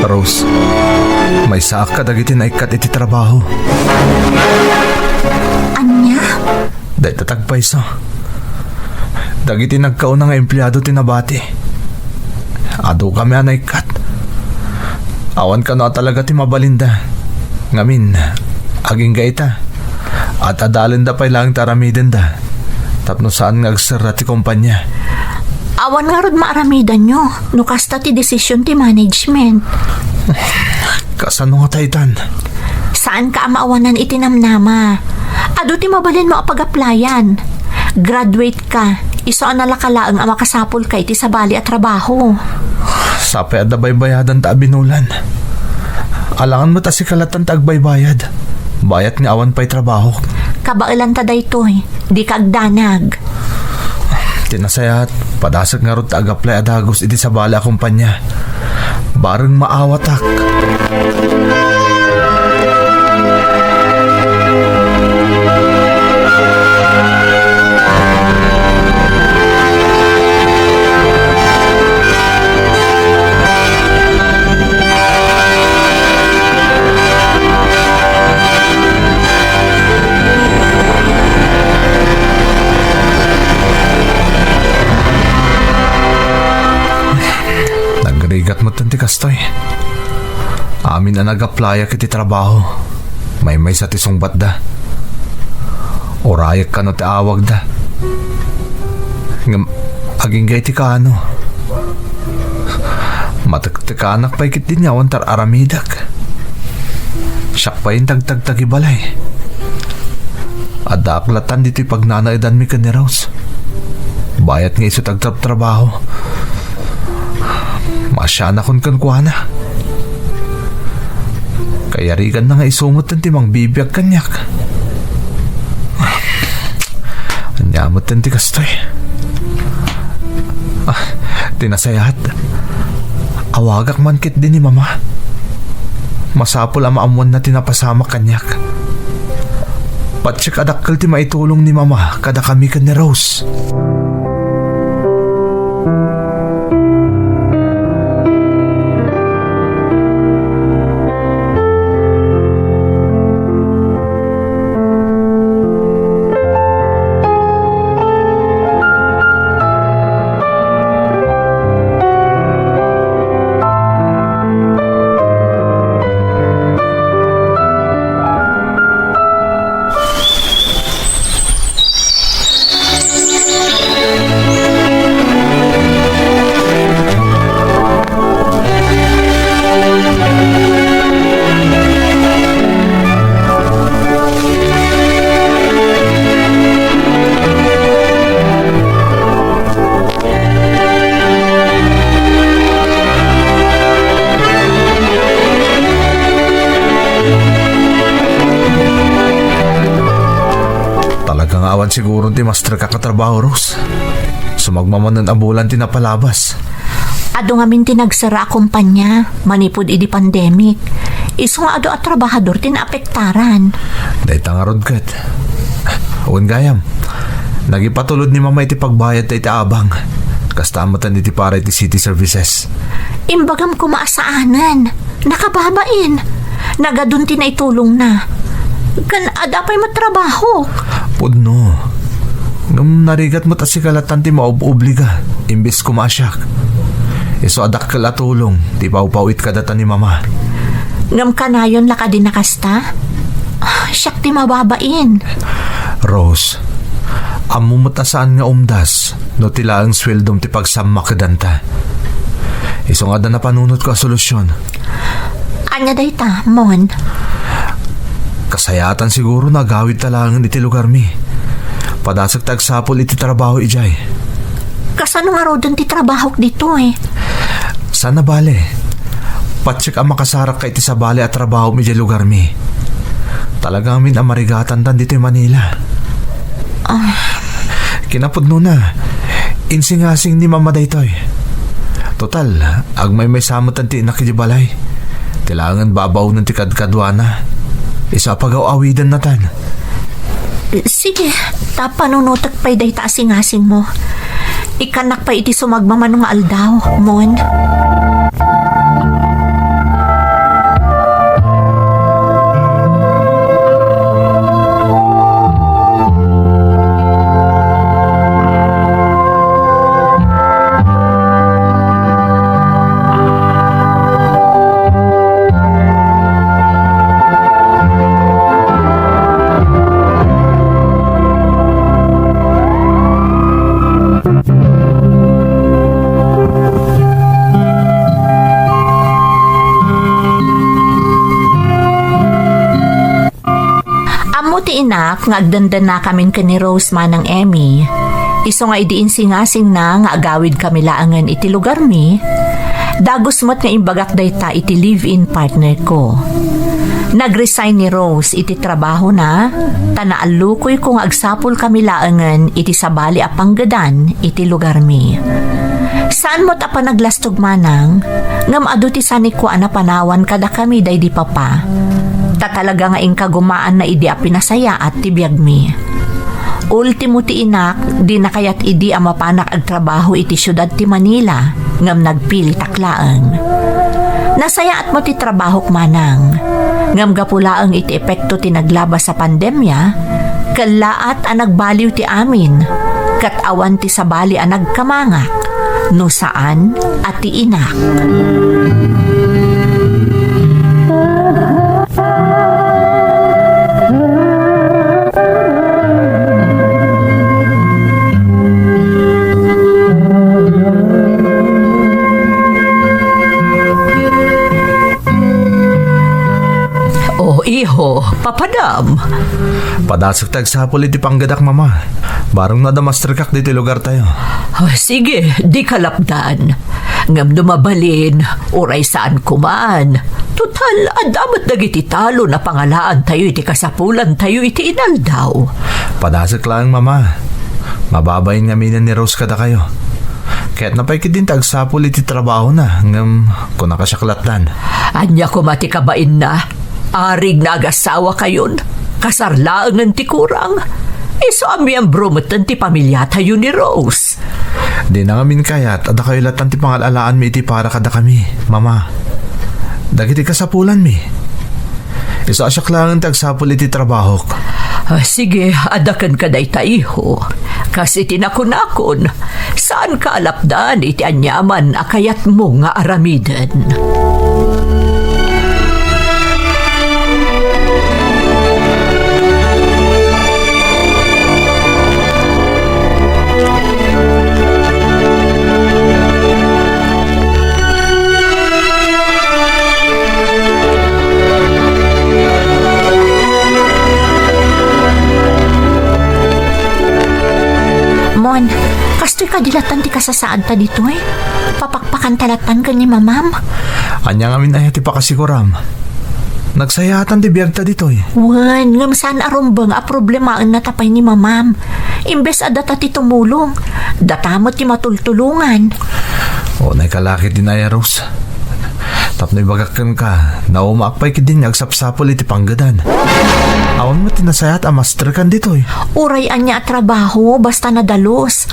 Rose, maysaak kadagiti naikkat iti trabaho. Ania? Dayta ti agpayso. Dagiti nagkauna nga empleado ti nabati. Adu kami a naikkat. Awan kano a talaga ti mabalinda. Ngamin, agingga ita. Ad-adalenda pay laeng ti aramidenda. Tapno saan nga agserra ti kompanya. Awan ngarud maaramidanyo no kasta ti desisyon ti management. Kasano nga taytan? Saan ka a maawanan iti namnama. Adu ti mabalinmo a pag-applyan. Graduate ka. Isu a nalaka laeng a makasapulka iti sabali a trabaho. Sapay adda baybayadan ta abinulan. Alangan met a sika lattan ta agbaybayad. Bayat nga awan pay trabaho. Kabaelanta daytoy. Dika agdanag. Ti nasayaat, padasek ngarud ta agaplay a dagus iti sabali a kompanya. Bareng maawatak. Nagrigat met ti kastoy. Amin a nagaplayak iti trabaho, maymaysa ti sungbatda. Urayek kano ti awagda. Ngem agingga iti kaano. Matektekanak pay ketdi nga awan tar-aramidek. Siak pay intagtagtagi balay. Addaak latan ditoy pagnanaedanmi ken ni Rose. Bayat nga isu ti agtrabtrabaho. Maasianakon kenkuana. Kayariganna nga isu metten ti mangbibiag kaniak. Ania metten ti kastoy? Ah, ti nasayaat. Awagak man ketdi ni Mama. Masapul a maammoanna ti napasamak kaniak. Patiek a dakkel ti maitulong ni Mama kadakami ken ni Rose. Talaga nga awan siguro ti masterka a trabaho, Rose. Sumagmamano a bulan ti napalabas. Adu ngamin ti nagsara a kumpanya manipud idi pandemic. Isu nga adu a trabahador ti naapektaran. Dayta ngarud ket. Wen gayam, nagipatulod ni Mama iti pagbayadta iti abang. Kasta met iti para iti city services. Imbagam koma a saanen. Nakababain. Nagadun ti naitulongna. Ken adda pay met trabaho. Pudno. Ngem narigat met a sika latan ti maub-obliga, imbes koma a siak. Isu a dakkel a tulong ti ipawpawit kadata ni Mama. Ngem kanayon la kadi a kasta? Ah, siak ti mababain. Rose, ammo met a saan nga umdas no ti laeng sueldom ti pagsammakedanta. Isu nga adda napanunotko a solusyon. Ania dayta, Mon? Kasayaatan siguro no agawidta laengen iti lugarmi. Padasek ti agsapul iti trabaho idiay. Kasano ngaruden ti trabahok ditoy? Saan a bale. Patiek a makasarakka iti sabali a trabahom idiay lugarmi. Talaga ngamin a marigatanta ditoy Manila. Ah. Kinapudnona, insingasing ni Mama daytoy. Total, agmaymaysa met ti innak idiay balay. Ti laengen babaonen ti kadkaduana. Isu a pagaw-awidennatan. Sige, ta panunotek pay dayta a singasingmo. Ikkannak pay iti sumagmamano nga aldaw, Mon. Ammo ti inak nga agdandanakamin ken ni Rose manang Emmy. Isu nga idi insingasingna nga agawidkami laengen iti lugarmi, dagus met nga imbagak dayta iti live-in partner ko. Nag-resign ni Rose iti trabahona, ta naallukoyko nga agsapulkami laengen iti sabali a panggedan iti lugarmi. Saan met a panaglastog manang, ngem adu ti sanikua a napanawan kadakami daydi Papa. Ta talaga nga inkagumaanna idi a pinasayaat ti biagmi. Ultimo ti inak, dina kayat idi a mapanak agtrabaho iti siudad ti Manila, ngem nagpilitak laeng. Nasayaat met ti trabahok manang, ngem gapu laeng iti epekto ti naglabas a pandemia, kellaat a nagbaliw ti amin, ket awan ti sabali a nagkamangak no saan a ti inak. O, iho, papadam. Padasek ti agsapul iti panggedak, Mama. Bareng no adda masterkak ditoy lugartayo. Oh, sige, di kalapdan. Ngem no mabalin, uray saan kuman. Total, adda met dagiti talon a pangalaantayo iti kasapulantayo iti inaldaw. Padasek laeng, Mama. Mababain ngamin ni Rose kadakayo. Ket napay ketdin ti agsapul iti trabahona, ngem kunaka siak lattan. Ania koma ti kabainna? Arig na agasawakayon, kasar laengen ti kurang. Isu a miyembro metten ti pamiliatayo ni Rose. Dina ngamin kayat a dakayo lattan ti pangal-alaanmi iti para kadakami, Mama. Dagiti kasapulanmi. Isu a siak laengen ti agsapul iti trabahok. Ah, sige, adda kenka dayta, iho. Kas iti nakunakon, saanka a lapdan iti aniaman a kayatmo nga aramiden. Mon, kastoy kadi lattan ti kasasaadta ditoy? Papakpakanta lattan ken ni Mamam? Ania ngamin aya ti pakasiguram? Nagsayaatan ti biagta ditoy. Wen, ngem saan a rumbeng a problemaenna ta pay ni Mamam. Imbes a data ti tumulong, data met ti matultulongan. Unay ka la ketdin aya, Rose. Tapno ibagak kenka, naumaak pay ketdin nga agsapsapul iti panggedan. Awan met ti nasayaat a masterkan ditoy. Uray ania a trabaho, basta nadalus.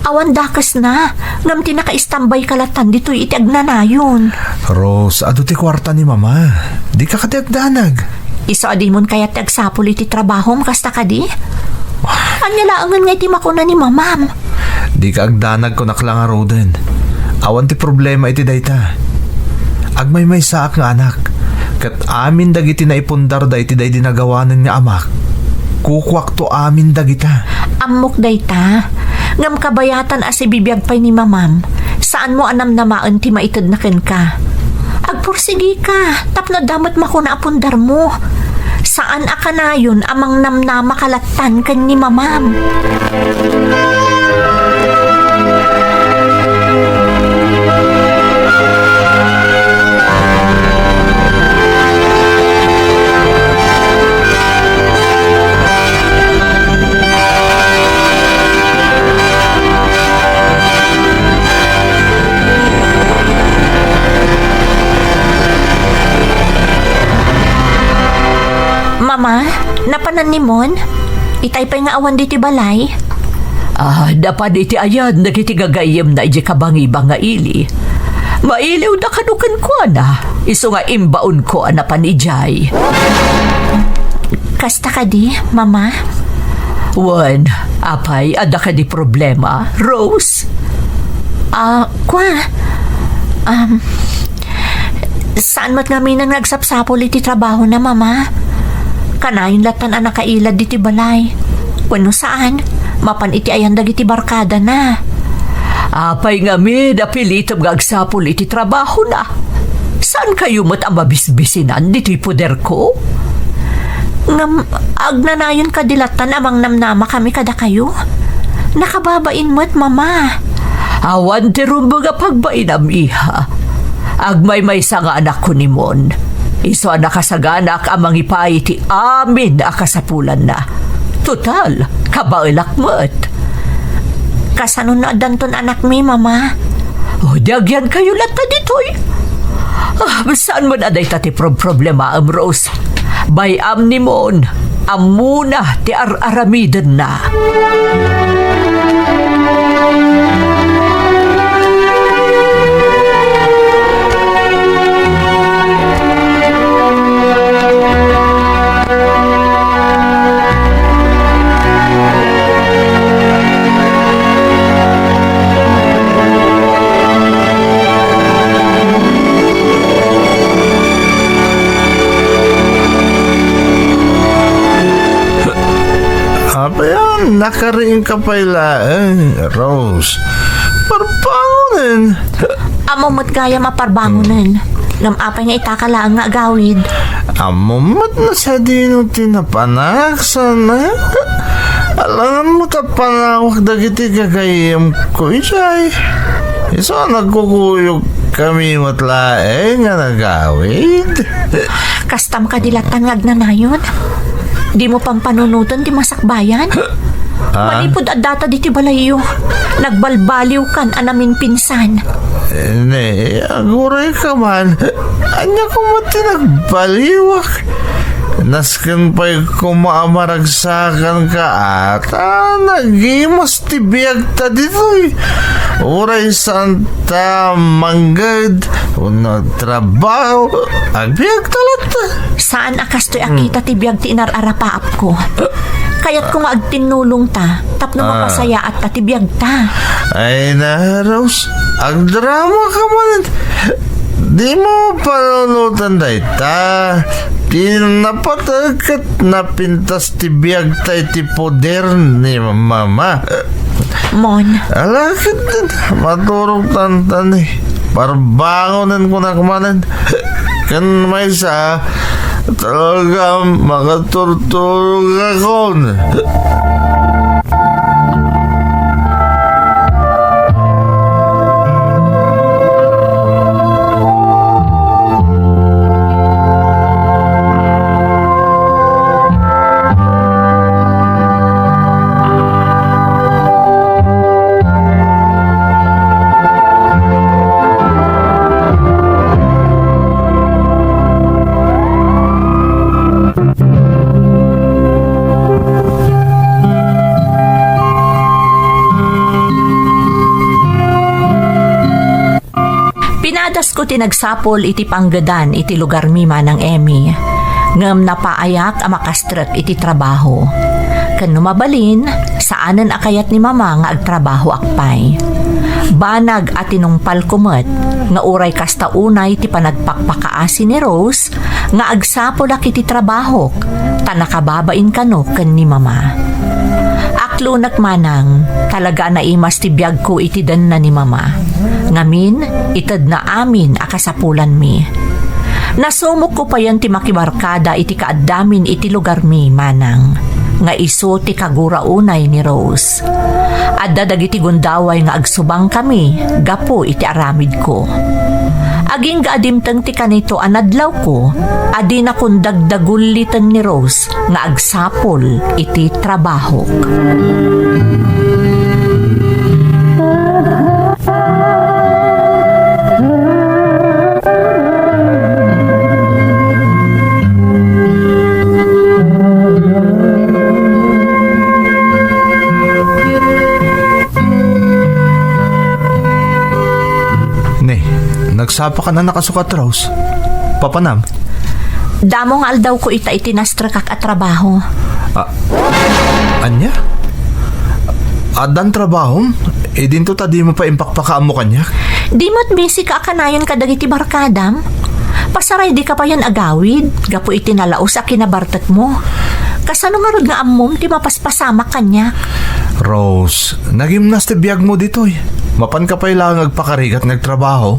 Awan dakesna, ngem ti nakaistambayka lattan ditoy iti agnanayon. Rose, adu ti kuarta ni Mama. Dika kadi agdanag. Isu a dimon kayat ti agsapul iti trabahom kasta kadi? Ania laengen nga iti makuna ni Mamam? Dika agdanag, kunak la ngaruden. Awan ti problema iti dayta. Agmaymaysaak nga anak, ket amin dagiti naipundarda iti daydi nagawanen nga amak. Kukuakto amin dagita. Ammok dayta. Ngem kabayatan a sibibiag pay ni Mamam, saanmo a namnamaen ti maitedna kenka. Agpursigika, tapno adda met makuna a pundarmo. Saan a kanayon a mangnamnamaka lattan ken ni Mamam. Mama, napanan ni Mon? Itay pay nga awan ditoy balay? Ah, napan iti ayan dagiti gagayyemna idiay kabangibang nga ili. Mailiwda kano kenkuana, isu nga imbaonko a napan idiay. Kasta kadi, Mama? Wen, apay, adda kadi problema, Rose? Ah, kua, um, saan met ngamin nga agsapsapul iti trabahona, Mama? Kanayon lattan a nakailad ditoy balay. Wenno saan, mapan iti ayan dagiti barkadana. Apay ngamin a pilitem nga agsapul iti trabahona? Saankayo met a mabisbisinan ditoy poderko? Ngem agnanayon kadi lattan a mangnamnamakami kadakayo? Nakababain met, Mama. Awan ti rumbeng a pagbainam, iha. Agmaymaysa nga anakko ni Mon. Isu a nakasaganak a mangipaay ti amin a kasapulanna. Total, kabaelak met. Kasano no addanton anakmi, Mama? O, di agyankayo latta ditoy. Ah, saan man a dayta ti prob-, problemaem, Rose. Bay-am ni Mon, ammona ti ar-aramidenna. Apay a nakariingka pay laeng, Rose? Parbangonen. Ammom met gayam a parbangonen. Ngem apay nga itaka laeng nga agawid? Ammom met no sadino ti napanak, sana? Alangan mo ta panawak dagiti gagayyemko, idiay. Isu a nagkukuyogkami met laeng nga nagawid. Kastam kadi latta nga agnanayon? Dimo pampanunoten ti masakbayan? Ah? Manipud addata ditoy balayyo, nagbalbaliwkan a naminpinsan. Ne, agurayka man. Ania koma ti nagbaliwak? Nasken pay koma a maragsakanka a ta nagimas ti biagta ditoy. Uray saanta mangged wenno agtrabaho, agbiagta latta. Saan a kastoy a kita ti biag ti inar-arapaapko. Kayatko nga agtinnulongta tapno Ah. mapasayaatta ti biagta. Ay na, Rose, agdramaka man. Dimo panunoten dayta. Ti napateg ket napintas ti biagta iti poder ni Mama. Mon. Ala ket, maturogtan ta ni. Parbangonen kunak manen. Ken maysa, talaga makaturturogakon. Pinadasko ti nagsapul iti panggedan iti lugarmi, Manang Emmy, ngem napaayak a makastrek iti trabaho. Ken no mabalin, saanen a kayat ni Mama nga agtrabahoak pay. Banag a tinungpalko met nga uray kasta unay ti panagpakpakaasi ni Rose nga agsapulak iti trabahok, ta nakababain kano ken ni Mama. Aklonek, Manang, talaga a naimas ti biagko iti denna ni Mama. Ngamin, itedna amin a kasapulanmi. Nasumokko payen ti makibarkada iti kaaddamin iti lugarmi, Manang, nga isu ti kagura unay ni Rose. Adda dagiti gundaway nga agsubangkami gapu iti aramidko. Agingga a dimteng ti kanito a nadlawko a dinakon dagdagulliten ni Rose nga agsapul iti trabahok. Ne, nagsapakan a nakasukat, Rose. Papanam? Damo nga aldawko ita iti nastrekak a trabaho. Ah, ania? Addan trabahom? Idinto ta dimo pay impakpakaammo kaniak? Di met busy ka a kanayon kadagiti barkadam? Pasaraydi ka payen agawid gapu iti nalaus a kinabartekmo. Kasano ngarud nga ammom ti mapaspasamak kaniak? Rose, nagimnas ti biagmo ditoy. Mapanka pay laeng agpakarigat nga agtrabaho.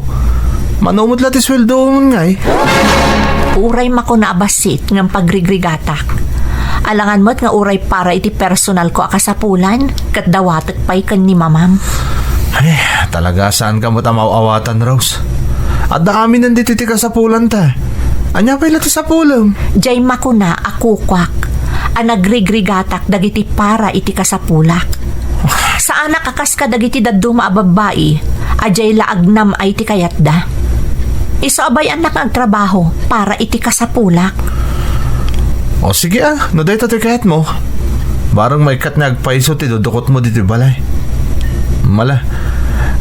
Mano met la ti sueldomo ngay? Uray makuna a bassit ngem pagrigrigatak. Alangan met nga uray para iti personalko a kasapulan, ket dawatek pay ken ni Mamam. Ay, talaga saanka met a maaw-awatan, Rose. Adda aminen ditoy ti kasapulanta. Ania pay la ti sapulem? Diay makuna a kukuak a nagrigrigatak dagiti para iti kasapulak. Saanak a kas kadagiti dadduma a babbai a diay la agnam-ay ti kayatda. Isu a bay-annak nga agtrabaho para iti kasapulak. O sige a, no dayta ti kayatmo, bareng maikkat nga agpayso ti dudukotmo ditoy balay. Mala,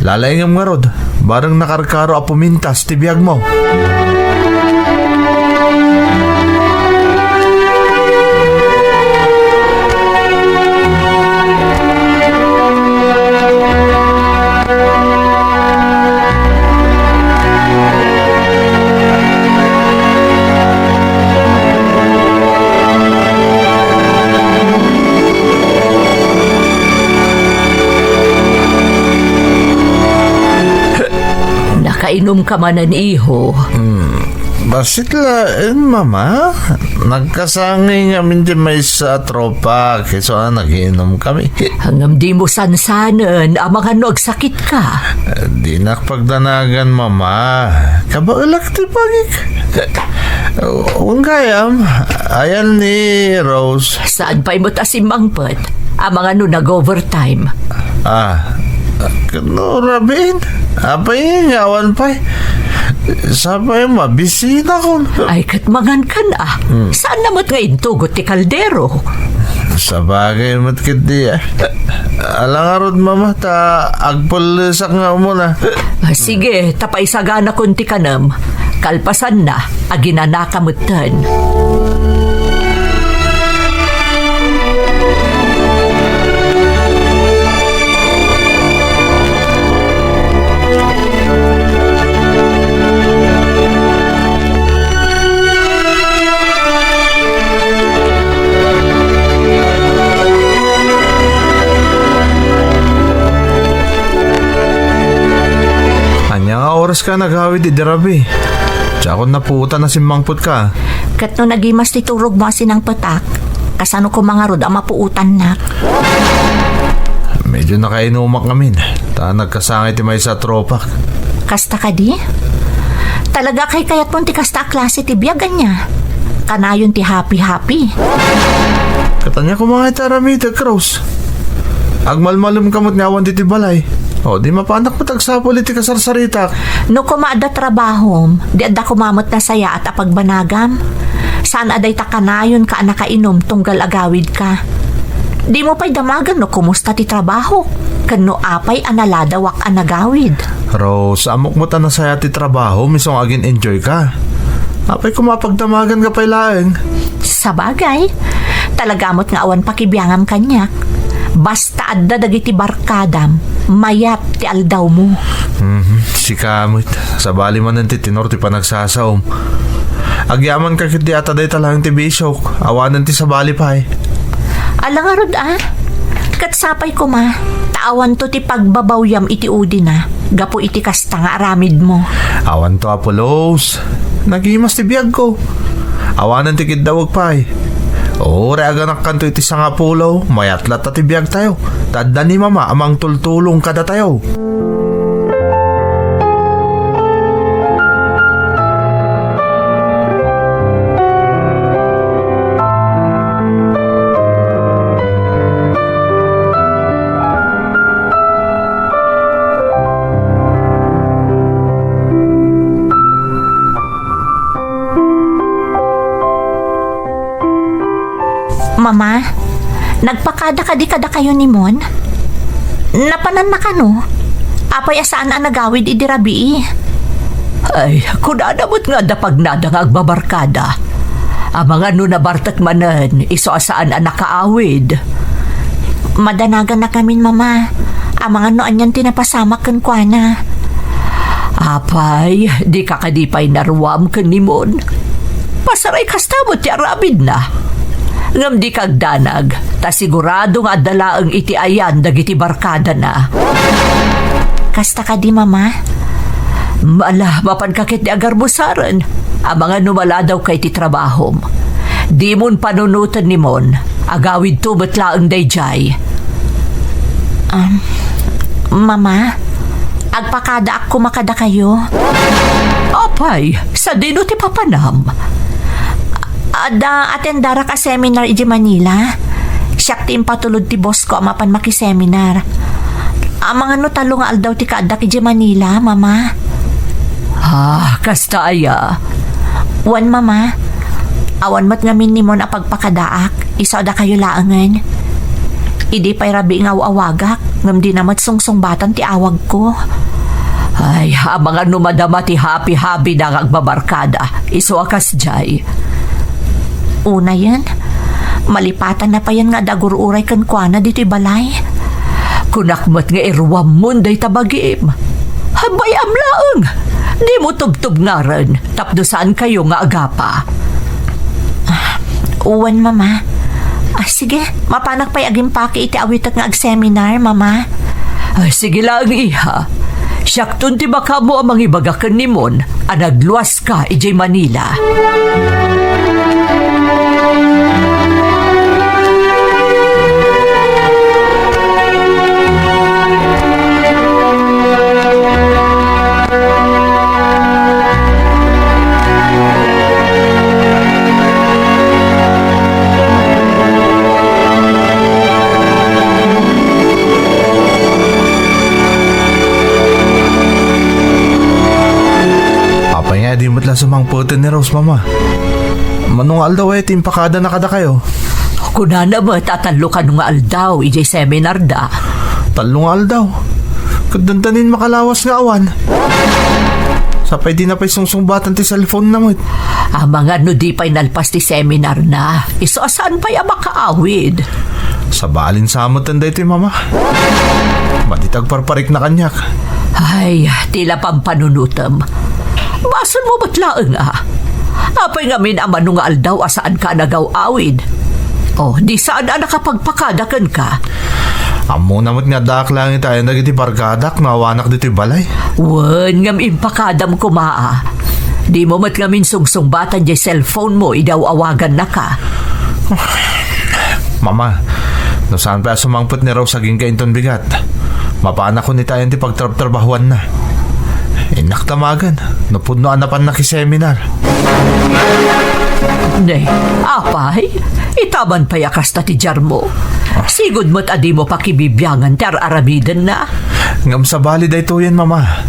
lalaingem ngarud, bareng nakarkaro a pumintas ti biagmo. Nakainumka manen, iho? Hmm. Bassit laeng, Mama. Nagkasangay ngamin ti maysa a tropa, isu a nagiinumkami. Ngem dimo sansanen, amangan no agsakitka. Dinak pagdanagan, Mama. Kabaelak ti pagik. Wen gayam, ayan ni Rose. Saan pay met a simmangpet? Amangan no nag-overtime. Ah, ket no rabiin? Apay nga awan pay? Sapay mabisinakon. Ay, ket mangankan a. Hmm. Saanna met nga intugot ti kaldero? Sabagay met ketdi, ah. Ala ngarud, Mama, ta agpellesak nga umuna. Ah, sige, ta paisaganakon ti kanem. Kalpasanna, aginanaka metten. Ania nga oras ka nagawid idi rabii? Diakon napuotan a simmangpetka. Ket no nagimas ti turogmo a sinangpetak, kasano koma ngarud a mapuotannak? Medyo nakainumak ngamin, ta nagkasangay ti maysa a tropak. Kasta kadi? Talaga kaykayatmon ti kasta a klase ti biag, ania? Kanayon ti happy-happy. Ket ania koma nga iti aramidek, Rose? Agmalmalemka met nga awan ditoy balay. O, di mapanak met agsapul iti kasarsaritak. No koma adda trabahom, di adda koma met nasayaat a pagbanagam. Saan a dayta kanayonka a nakainum tunggal agawidka. Dimo pay damagen no kumusta ti trabahok, ken no apay a naladawak a nagawid. Rose, ammok met a nasayaat ti trabahom isu nga agin-enjoyka. Apay koma a pagdamagenka pay laeng? Sabagay, talaga met nga awan pakibiangam kaniak. Basta adda dagiti barkadam, mayat ti aldawmo. Mhm, sika met. Sabali manen ti tenor ti panagsasaom. Agyamanka ketdi a ta dayta laeng ti bisiok. Awanen ti sabali pay. Ala ngarud a? Ket sapay koma, ta awanto ti pagbabawyam iti udina, gapu iti kasta nga aramidmo. Awanto, Apo Los. Nagimas ti biagko. Awanen ti kiddawek pay. Uray aganakkanto iti sangapulo, mayat latta ti biagtayo. Ta adda ni Mama a mangtultulong kadatayo. Mama, nagpakada kadi kadakayo ni Mon? Napananna kano? Apay a saan a nagawid idi rabii? Ay, kunana met nga adda pagnada nga agbabarkada. Amangan no nabartek manen, isu a saan a nakaawid. Madanagannak ngamin, Mama. Amangan no anian ti napasamak kenkuana. Apay, dika kadi pay naruam ken ni Mon? Pasaray kasta met ti aramidna. Ngem dika agdanag, ta sigurado nga adda laeng iti ayan dagiti barkadana. Kasta kadi, Mama? Ala, mapanka ketdi agarmusaren. Amangan no maladawka iti trabahom. Dimon panunoten ni Mon. Agawidto met laeng daydiay. Um, Mama, agpakadaak koma kadakayo. Apay, sadino ti papanam? Adda atendarak a seminar idiay Manila. Siak ti impatulod ti boss ko a mapan makiseminar. Amangan no tallo nga aldaw ti kaaddak idiay Manila, Mama. Ah, kasta aya? Wen, Mama. Awan met ngamin ni Mon a pagpakadaak, isu a dakayo laengen. Idi pay rabii nga aw-awagak, ngem dina met sungsungbatan ti awagko. Ay, amangan no madama ti happy-happy da nga agbabarkada, isu a kasdiay. Unayen, malipatanna payen nga adda agur-uray kenkuana ditoy balay. Kunak met nga iruammon dayta bagim. Bay-am laeng, dimo tubtubngaren tapno saankayo nga agapa. Ah, wen, Mama. Ah, sige, mapanak pay agimpake iti awitek nga agseminar, Mama. Ay, sige laeng, iha. Siakton ti makaammo a mangibaga ken ni Mon a nagluaska idiay Manila. Apay nga, di met la sumangpeten ni Rose, Mama? Mano nga aldaw aya ti impakadana kadakayo? Kunana met a tallo kano nga aldaw idiay seminarda. Tallo nga aldaw? Ket dandanin makalawas nga awan. Sapay dina pay sungsungbatan ti cellphone-na met. Amangan no di pay nalpas ti seminarna. Isu a saan pay a makaawid. Sabalin sa metten daytoy, Mama. Madi ti agparparikna kaniak. Ay, ti la pampanunotem. Basolmo met laeng a. Apay ngamin a mano nga aldaw a saanka a nagaw-awid? O, di saan a nakapagpakada kenka? Ammona met nga addaak laeng itayan dagiti barkadak no awanak ditoy balay. Wen, ngem impakadam koma a. Dimo met ngamin sungsungbatan diay cellphone-mo idi aw-awagannaka. Mama, no saan pay a sumangpet ni Rose agingga inton bigat, mapanakon itayan ti pagtrabtrabahoanna. Innak damagen no pudno a napan nakiseminar. Ne, apay, ita man pay a kasta ti diarmo. Sigud met a dimo pakibibiangan ti ar-aramidenna. Ngem sabali daytoyen, Mama.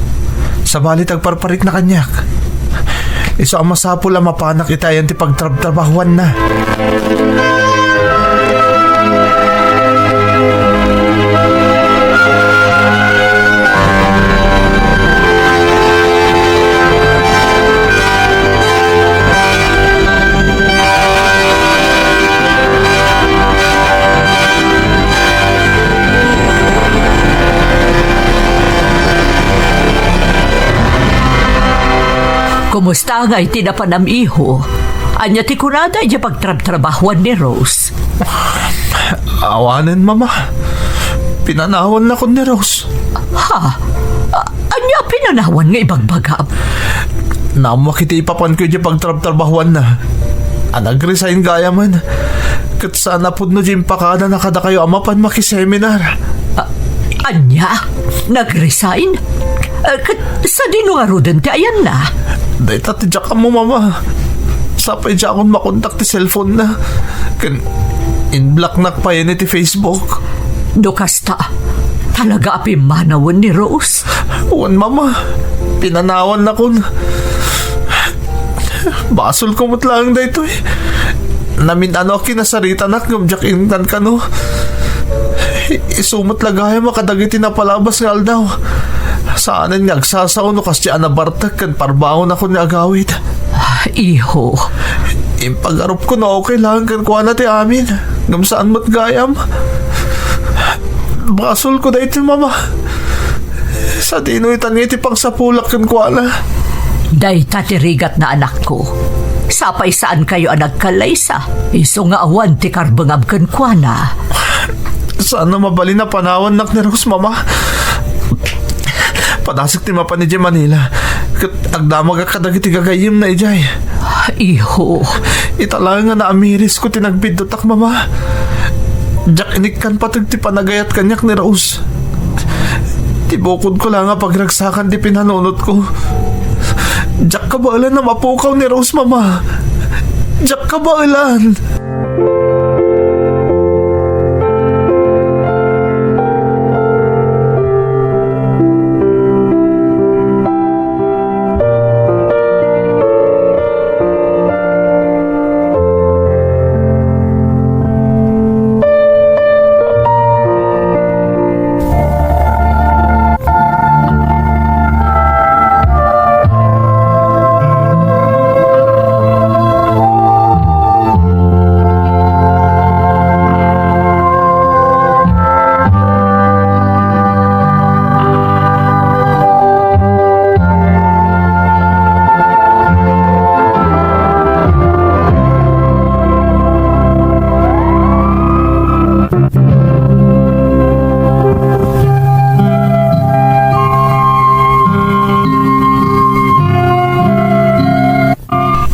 Sabali ti agparparikna kaniak. Isu a masapul a mapanak itayan ti pagtrabtrabahoanna. Kumusta ngay ti napanam, iho? Ania ti kunada idiay pagtrabtrabahoan ni Rose? Awanen, Mama. Pinanawannakon ni Rose. Ha? A-, ania pinanawan nga ibagbagam? Naammoak iti ipapanko idiay pagtrabtrabahoanna a nag-resign gayamen. Ket saan a pudno diay impakadana kadakayo a mapan makiseminar. A-, ania? Nag-resign? Eh, ket sadino ngaruden ti ayanna? Dayta ti diak ammo, Mama. Sapay diakon makontak ti cellphone-na. Ken in-blocknak payen iti Facebook. No kasta, talaga a pimmanawen ni Rose? Wen, Mama. Pinanawannakon. Basolko met laeng daytoy. Namin-ano a kinasaritanak ngem diak inkankano. Isu met la gayam a kadagiti napalabas nga aldaw, saanen nga agsasao no kasdiay a nabartek ken parbangonakon nga agawid. Ah, iho. Impagarupko no okay laeng kenkuana ti amin, ngem saan met gayam. Basolko daytoy, Mama. Sadino itan nga iti pangsapulak kenkuana? Dayta ti rigatna, anakko. Sapay saankayo a nagkallaysa, isu nga awan ti karbengam kenkuana. Saan a mabalin a panawannak ni Rose, Mama. Padasek ti mapan idiay Manila, ket agdamagak kadagiti gagayyemna idiay. Iho. Ita laeng a naamirisko ti nagbiddutak, Mama. Diak inikkan pateg ti panagayat kaniak ni Rose. Ti bukodko la nga pagragsakan ti pinanunotko. Diak kabaelan a mapukaw ni Rose, Mama. Diak kabaelan.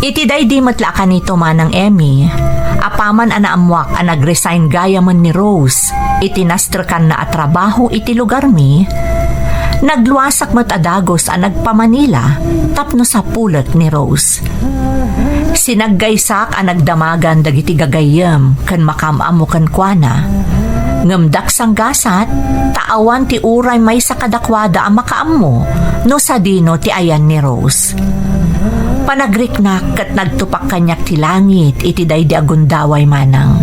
Iti daydi met la a kanito, Manang Emmy, apaman a naammuak a nag-resign gayamen ni Rose iti nastrekanna a trabaho iti lugarmi, nagluasak met a dagus a nagpa-Manila tapno sapulek ni Rose. Sinaggaysak a nagdamagan dagiti gagayyem ken makaam-ammo kenkuana. Ngem daksanggasat, ta awan ti uray maysa kadakuada a makaammo no sadino ti ayan ni Rose. Panagriknak ket nagtupak kaniak ti langit iti daydi a gundaway, Manang.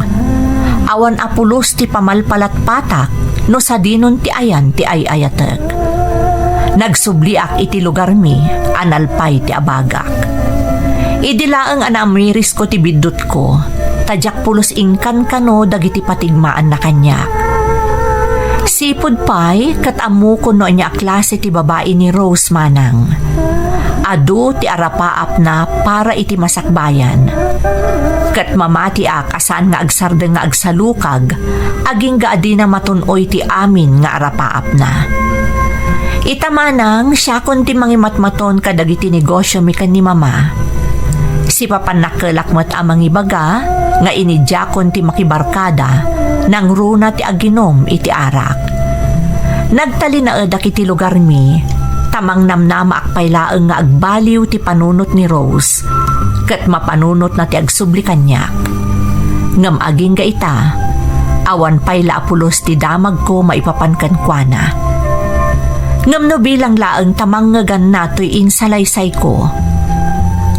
Awan a pulos ti pamalpalatpatak no sadinon ti ayan ti ay-ayatek. Nagsubliak iti lugarmi a nalpay ti abagak. Idi laeng a naamirisko ti biddutko, ta diak pulos inkankano dagiti patigmaanna kaniak. Sipud pay ket ammokon no ania a klase ti babai ni Rose, Manang. Adu ti arapaapna para iti masakbayan. Ket mamatiak a saan nga agsardeng nga agsalukag, agingga a dina matun-oy ti amin nga arapaapna. Ita, Manang, siakon ti mangimatmaton kadagiti negosyomi ken ni Mama. Sipapan nakkelak met a mangibaga nga inidiakon ti makibarkada nangruna ti aginum iti arak. Nagtalinaedak iti lugarmi, ta mangnamnamaak pay laeng nga agbaliw ti panunot ni Rose, ket mapanunotna ti agsubli kaniak. Ngem agingga ita, awan pay la a pulos ti damagko maipapan kenkuana. Ngem no bilang laeng ta mangngeganna toy insalaysayko,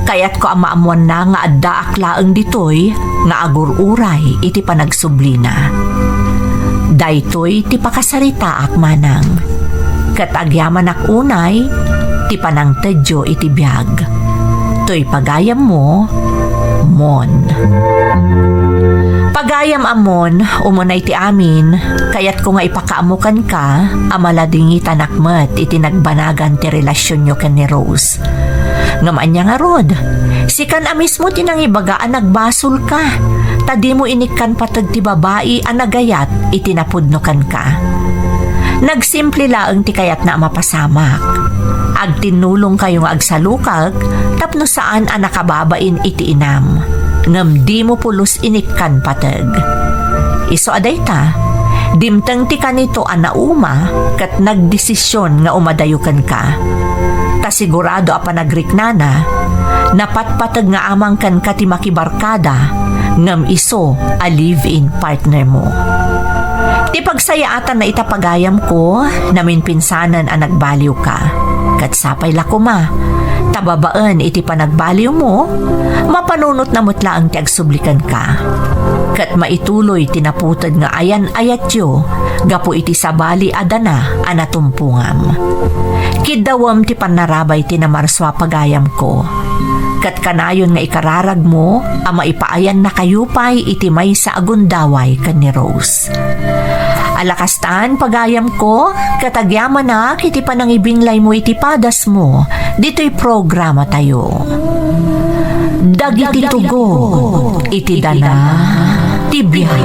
kayatko a maammoanna nga addaak laeng ditoy nga agur-uray iti panagsublina. Daytoy ti pakasaritaak, Manang. Ket agyamanak unay ti panangtedyo iti biag. Toy pagayammo, Mon. Pagayam a Mon, umunay ti amin, kayatko nga ipakaammo kenka a maladingitanak met iti nagbanagan ti relasionyo ken ni Rose. Ngem ania ngarud, sikan a mismo ti nangibaga a nagbasolka, ta dimo inikkan pateg ti babai a nagayat iti napudno kenka. Nagsimple laeng ti kayatna a mapasamak. Agtinnulongkayo nga agsalukag tapno saan a nakababain iti inam, ngem dimo pulos inikkan pateg. Isu a dayta, dimteng ti kanito a nauma ket nagdesisyon nga umadayo kenka. Ta sigurado a panagriknana, napatpateg nga amang kenka ti makibarkada, ngem isu a live-in partner mo. Ti pagsayaatanna ita pagayamko, naminpinsanen a nagbaliwka. Ket sapay la koma, ta babaen iti panagbaliwmo, mapanunotna met laeng ti agsubli kenka. Ket maituloy ti naputed nga ayan-ayatyo gapu iti sabali a dana a natumpongam. Kiddawem ti pannarabay ti namarsua pagayamko. Ket kanayon nga ikararagmo a maipaayannakayo pay iti maysa a gundaway ken ni Rose. Ala kastan, pagayamko, ket agyamanak iti panangibinglaymo iti padasmo ditoy programatayo. Dagiti tugot iti dana ti biag.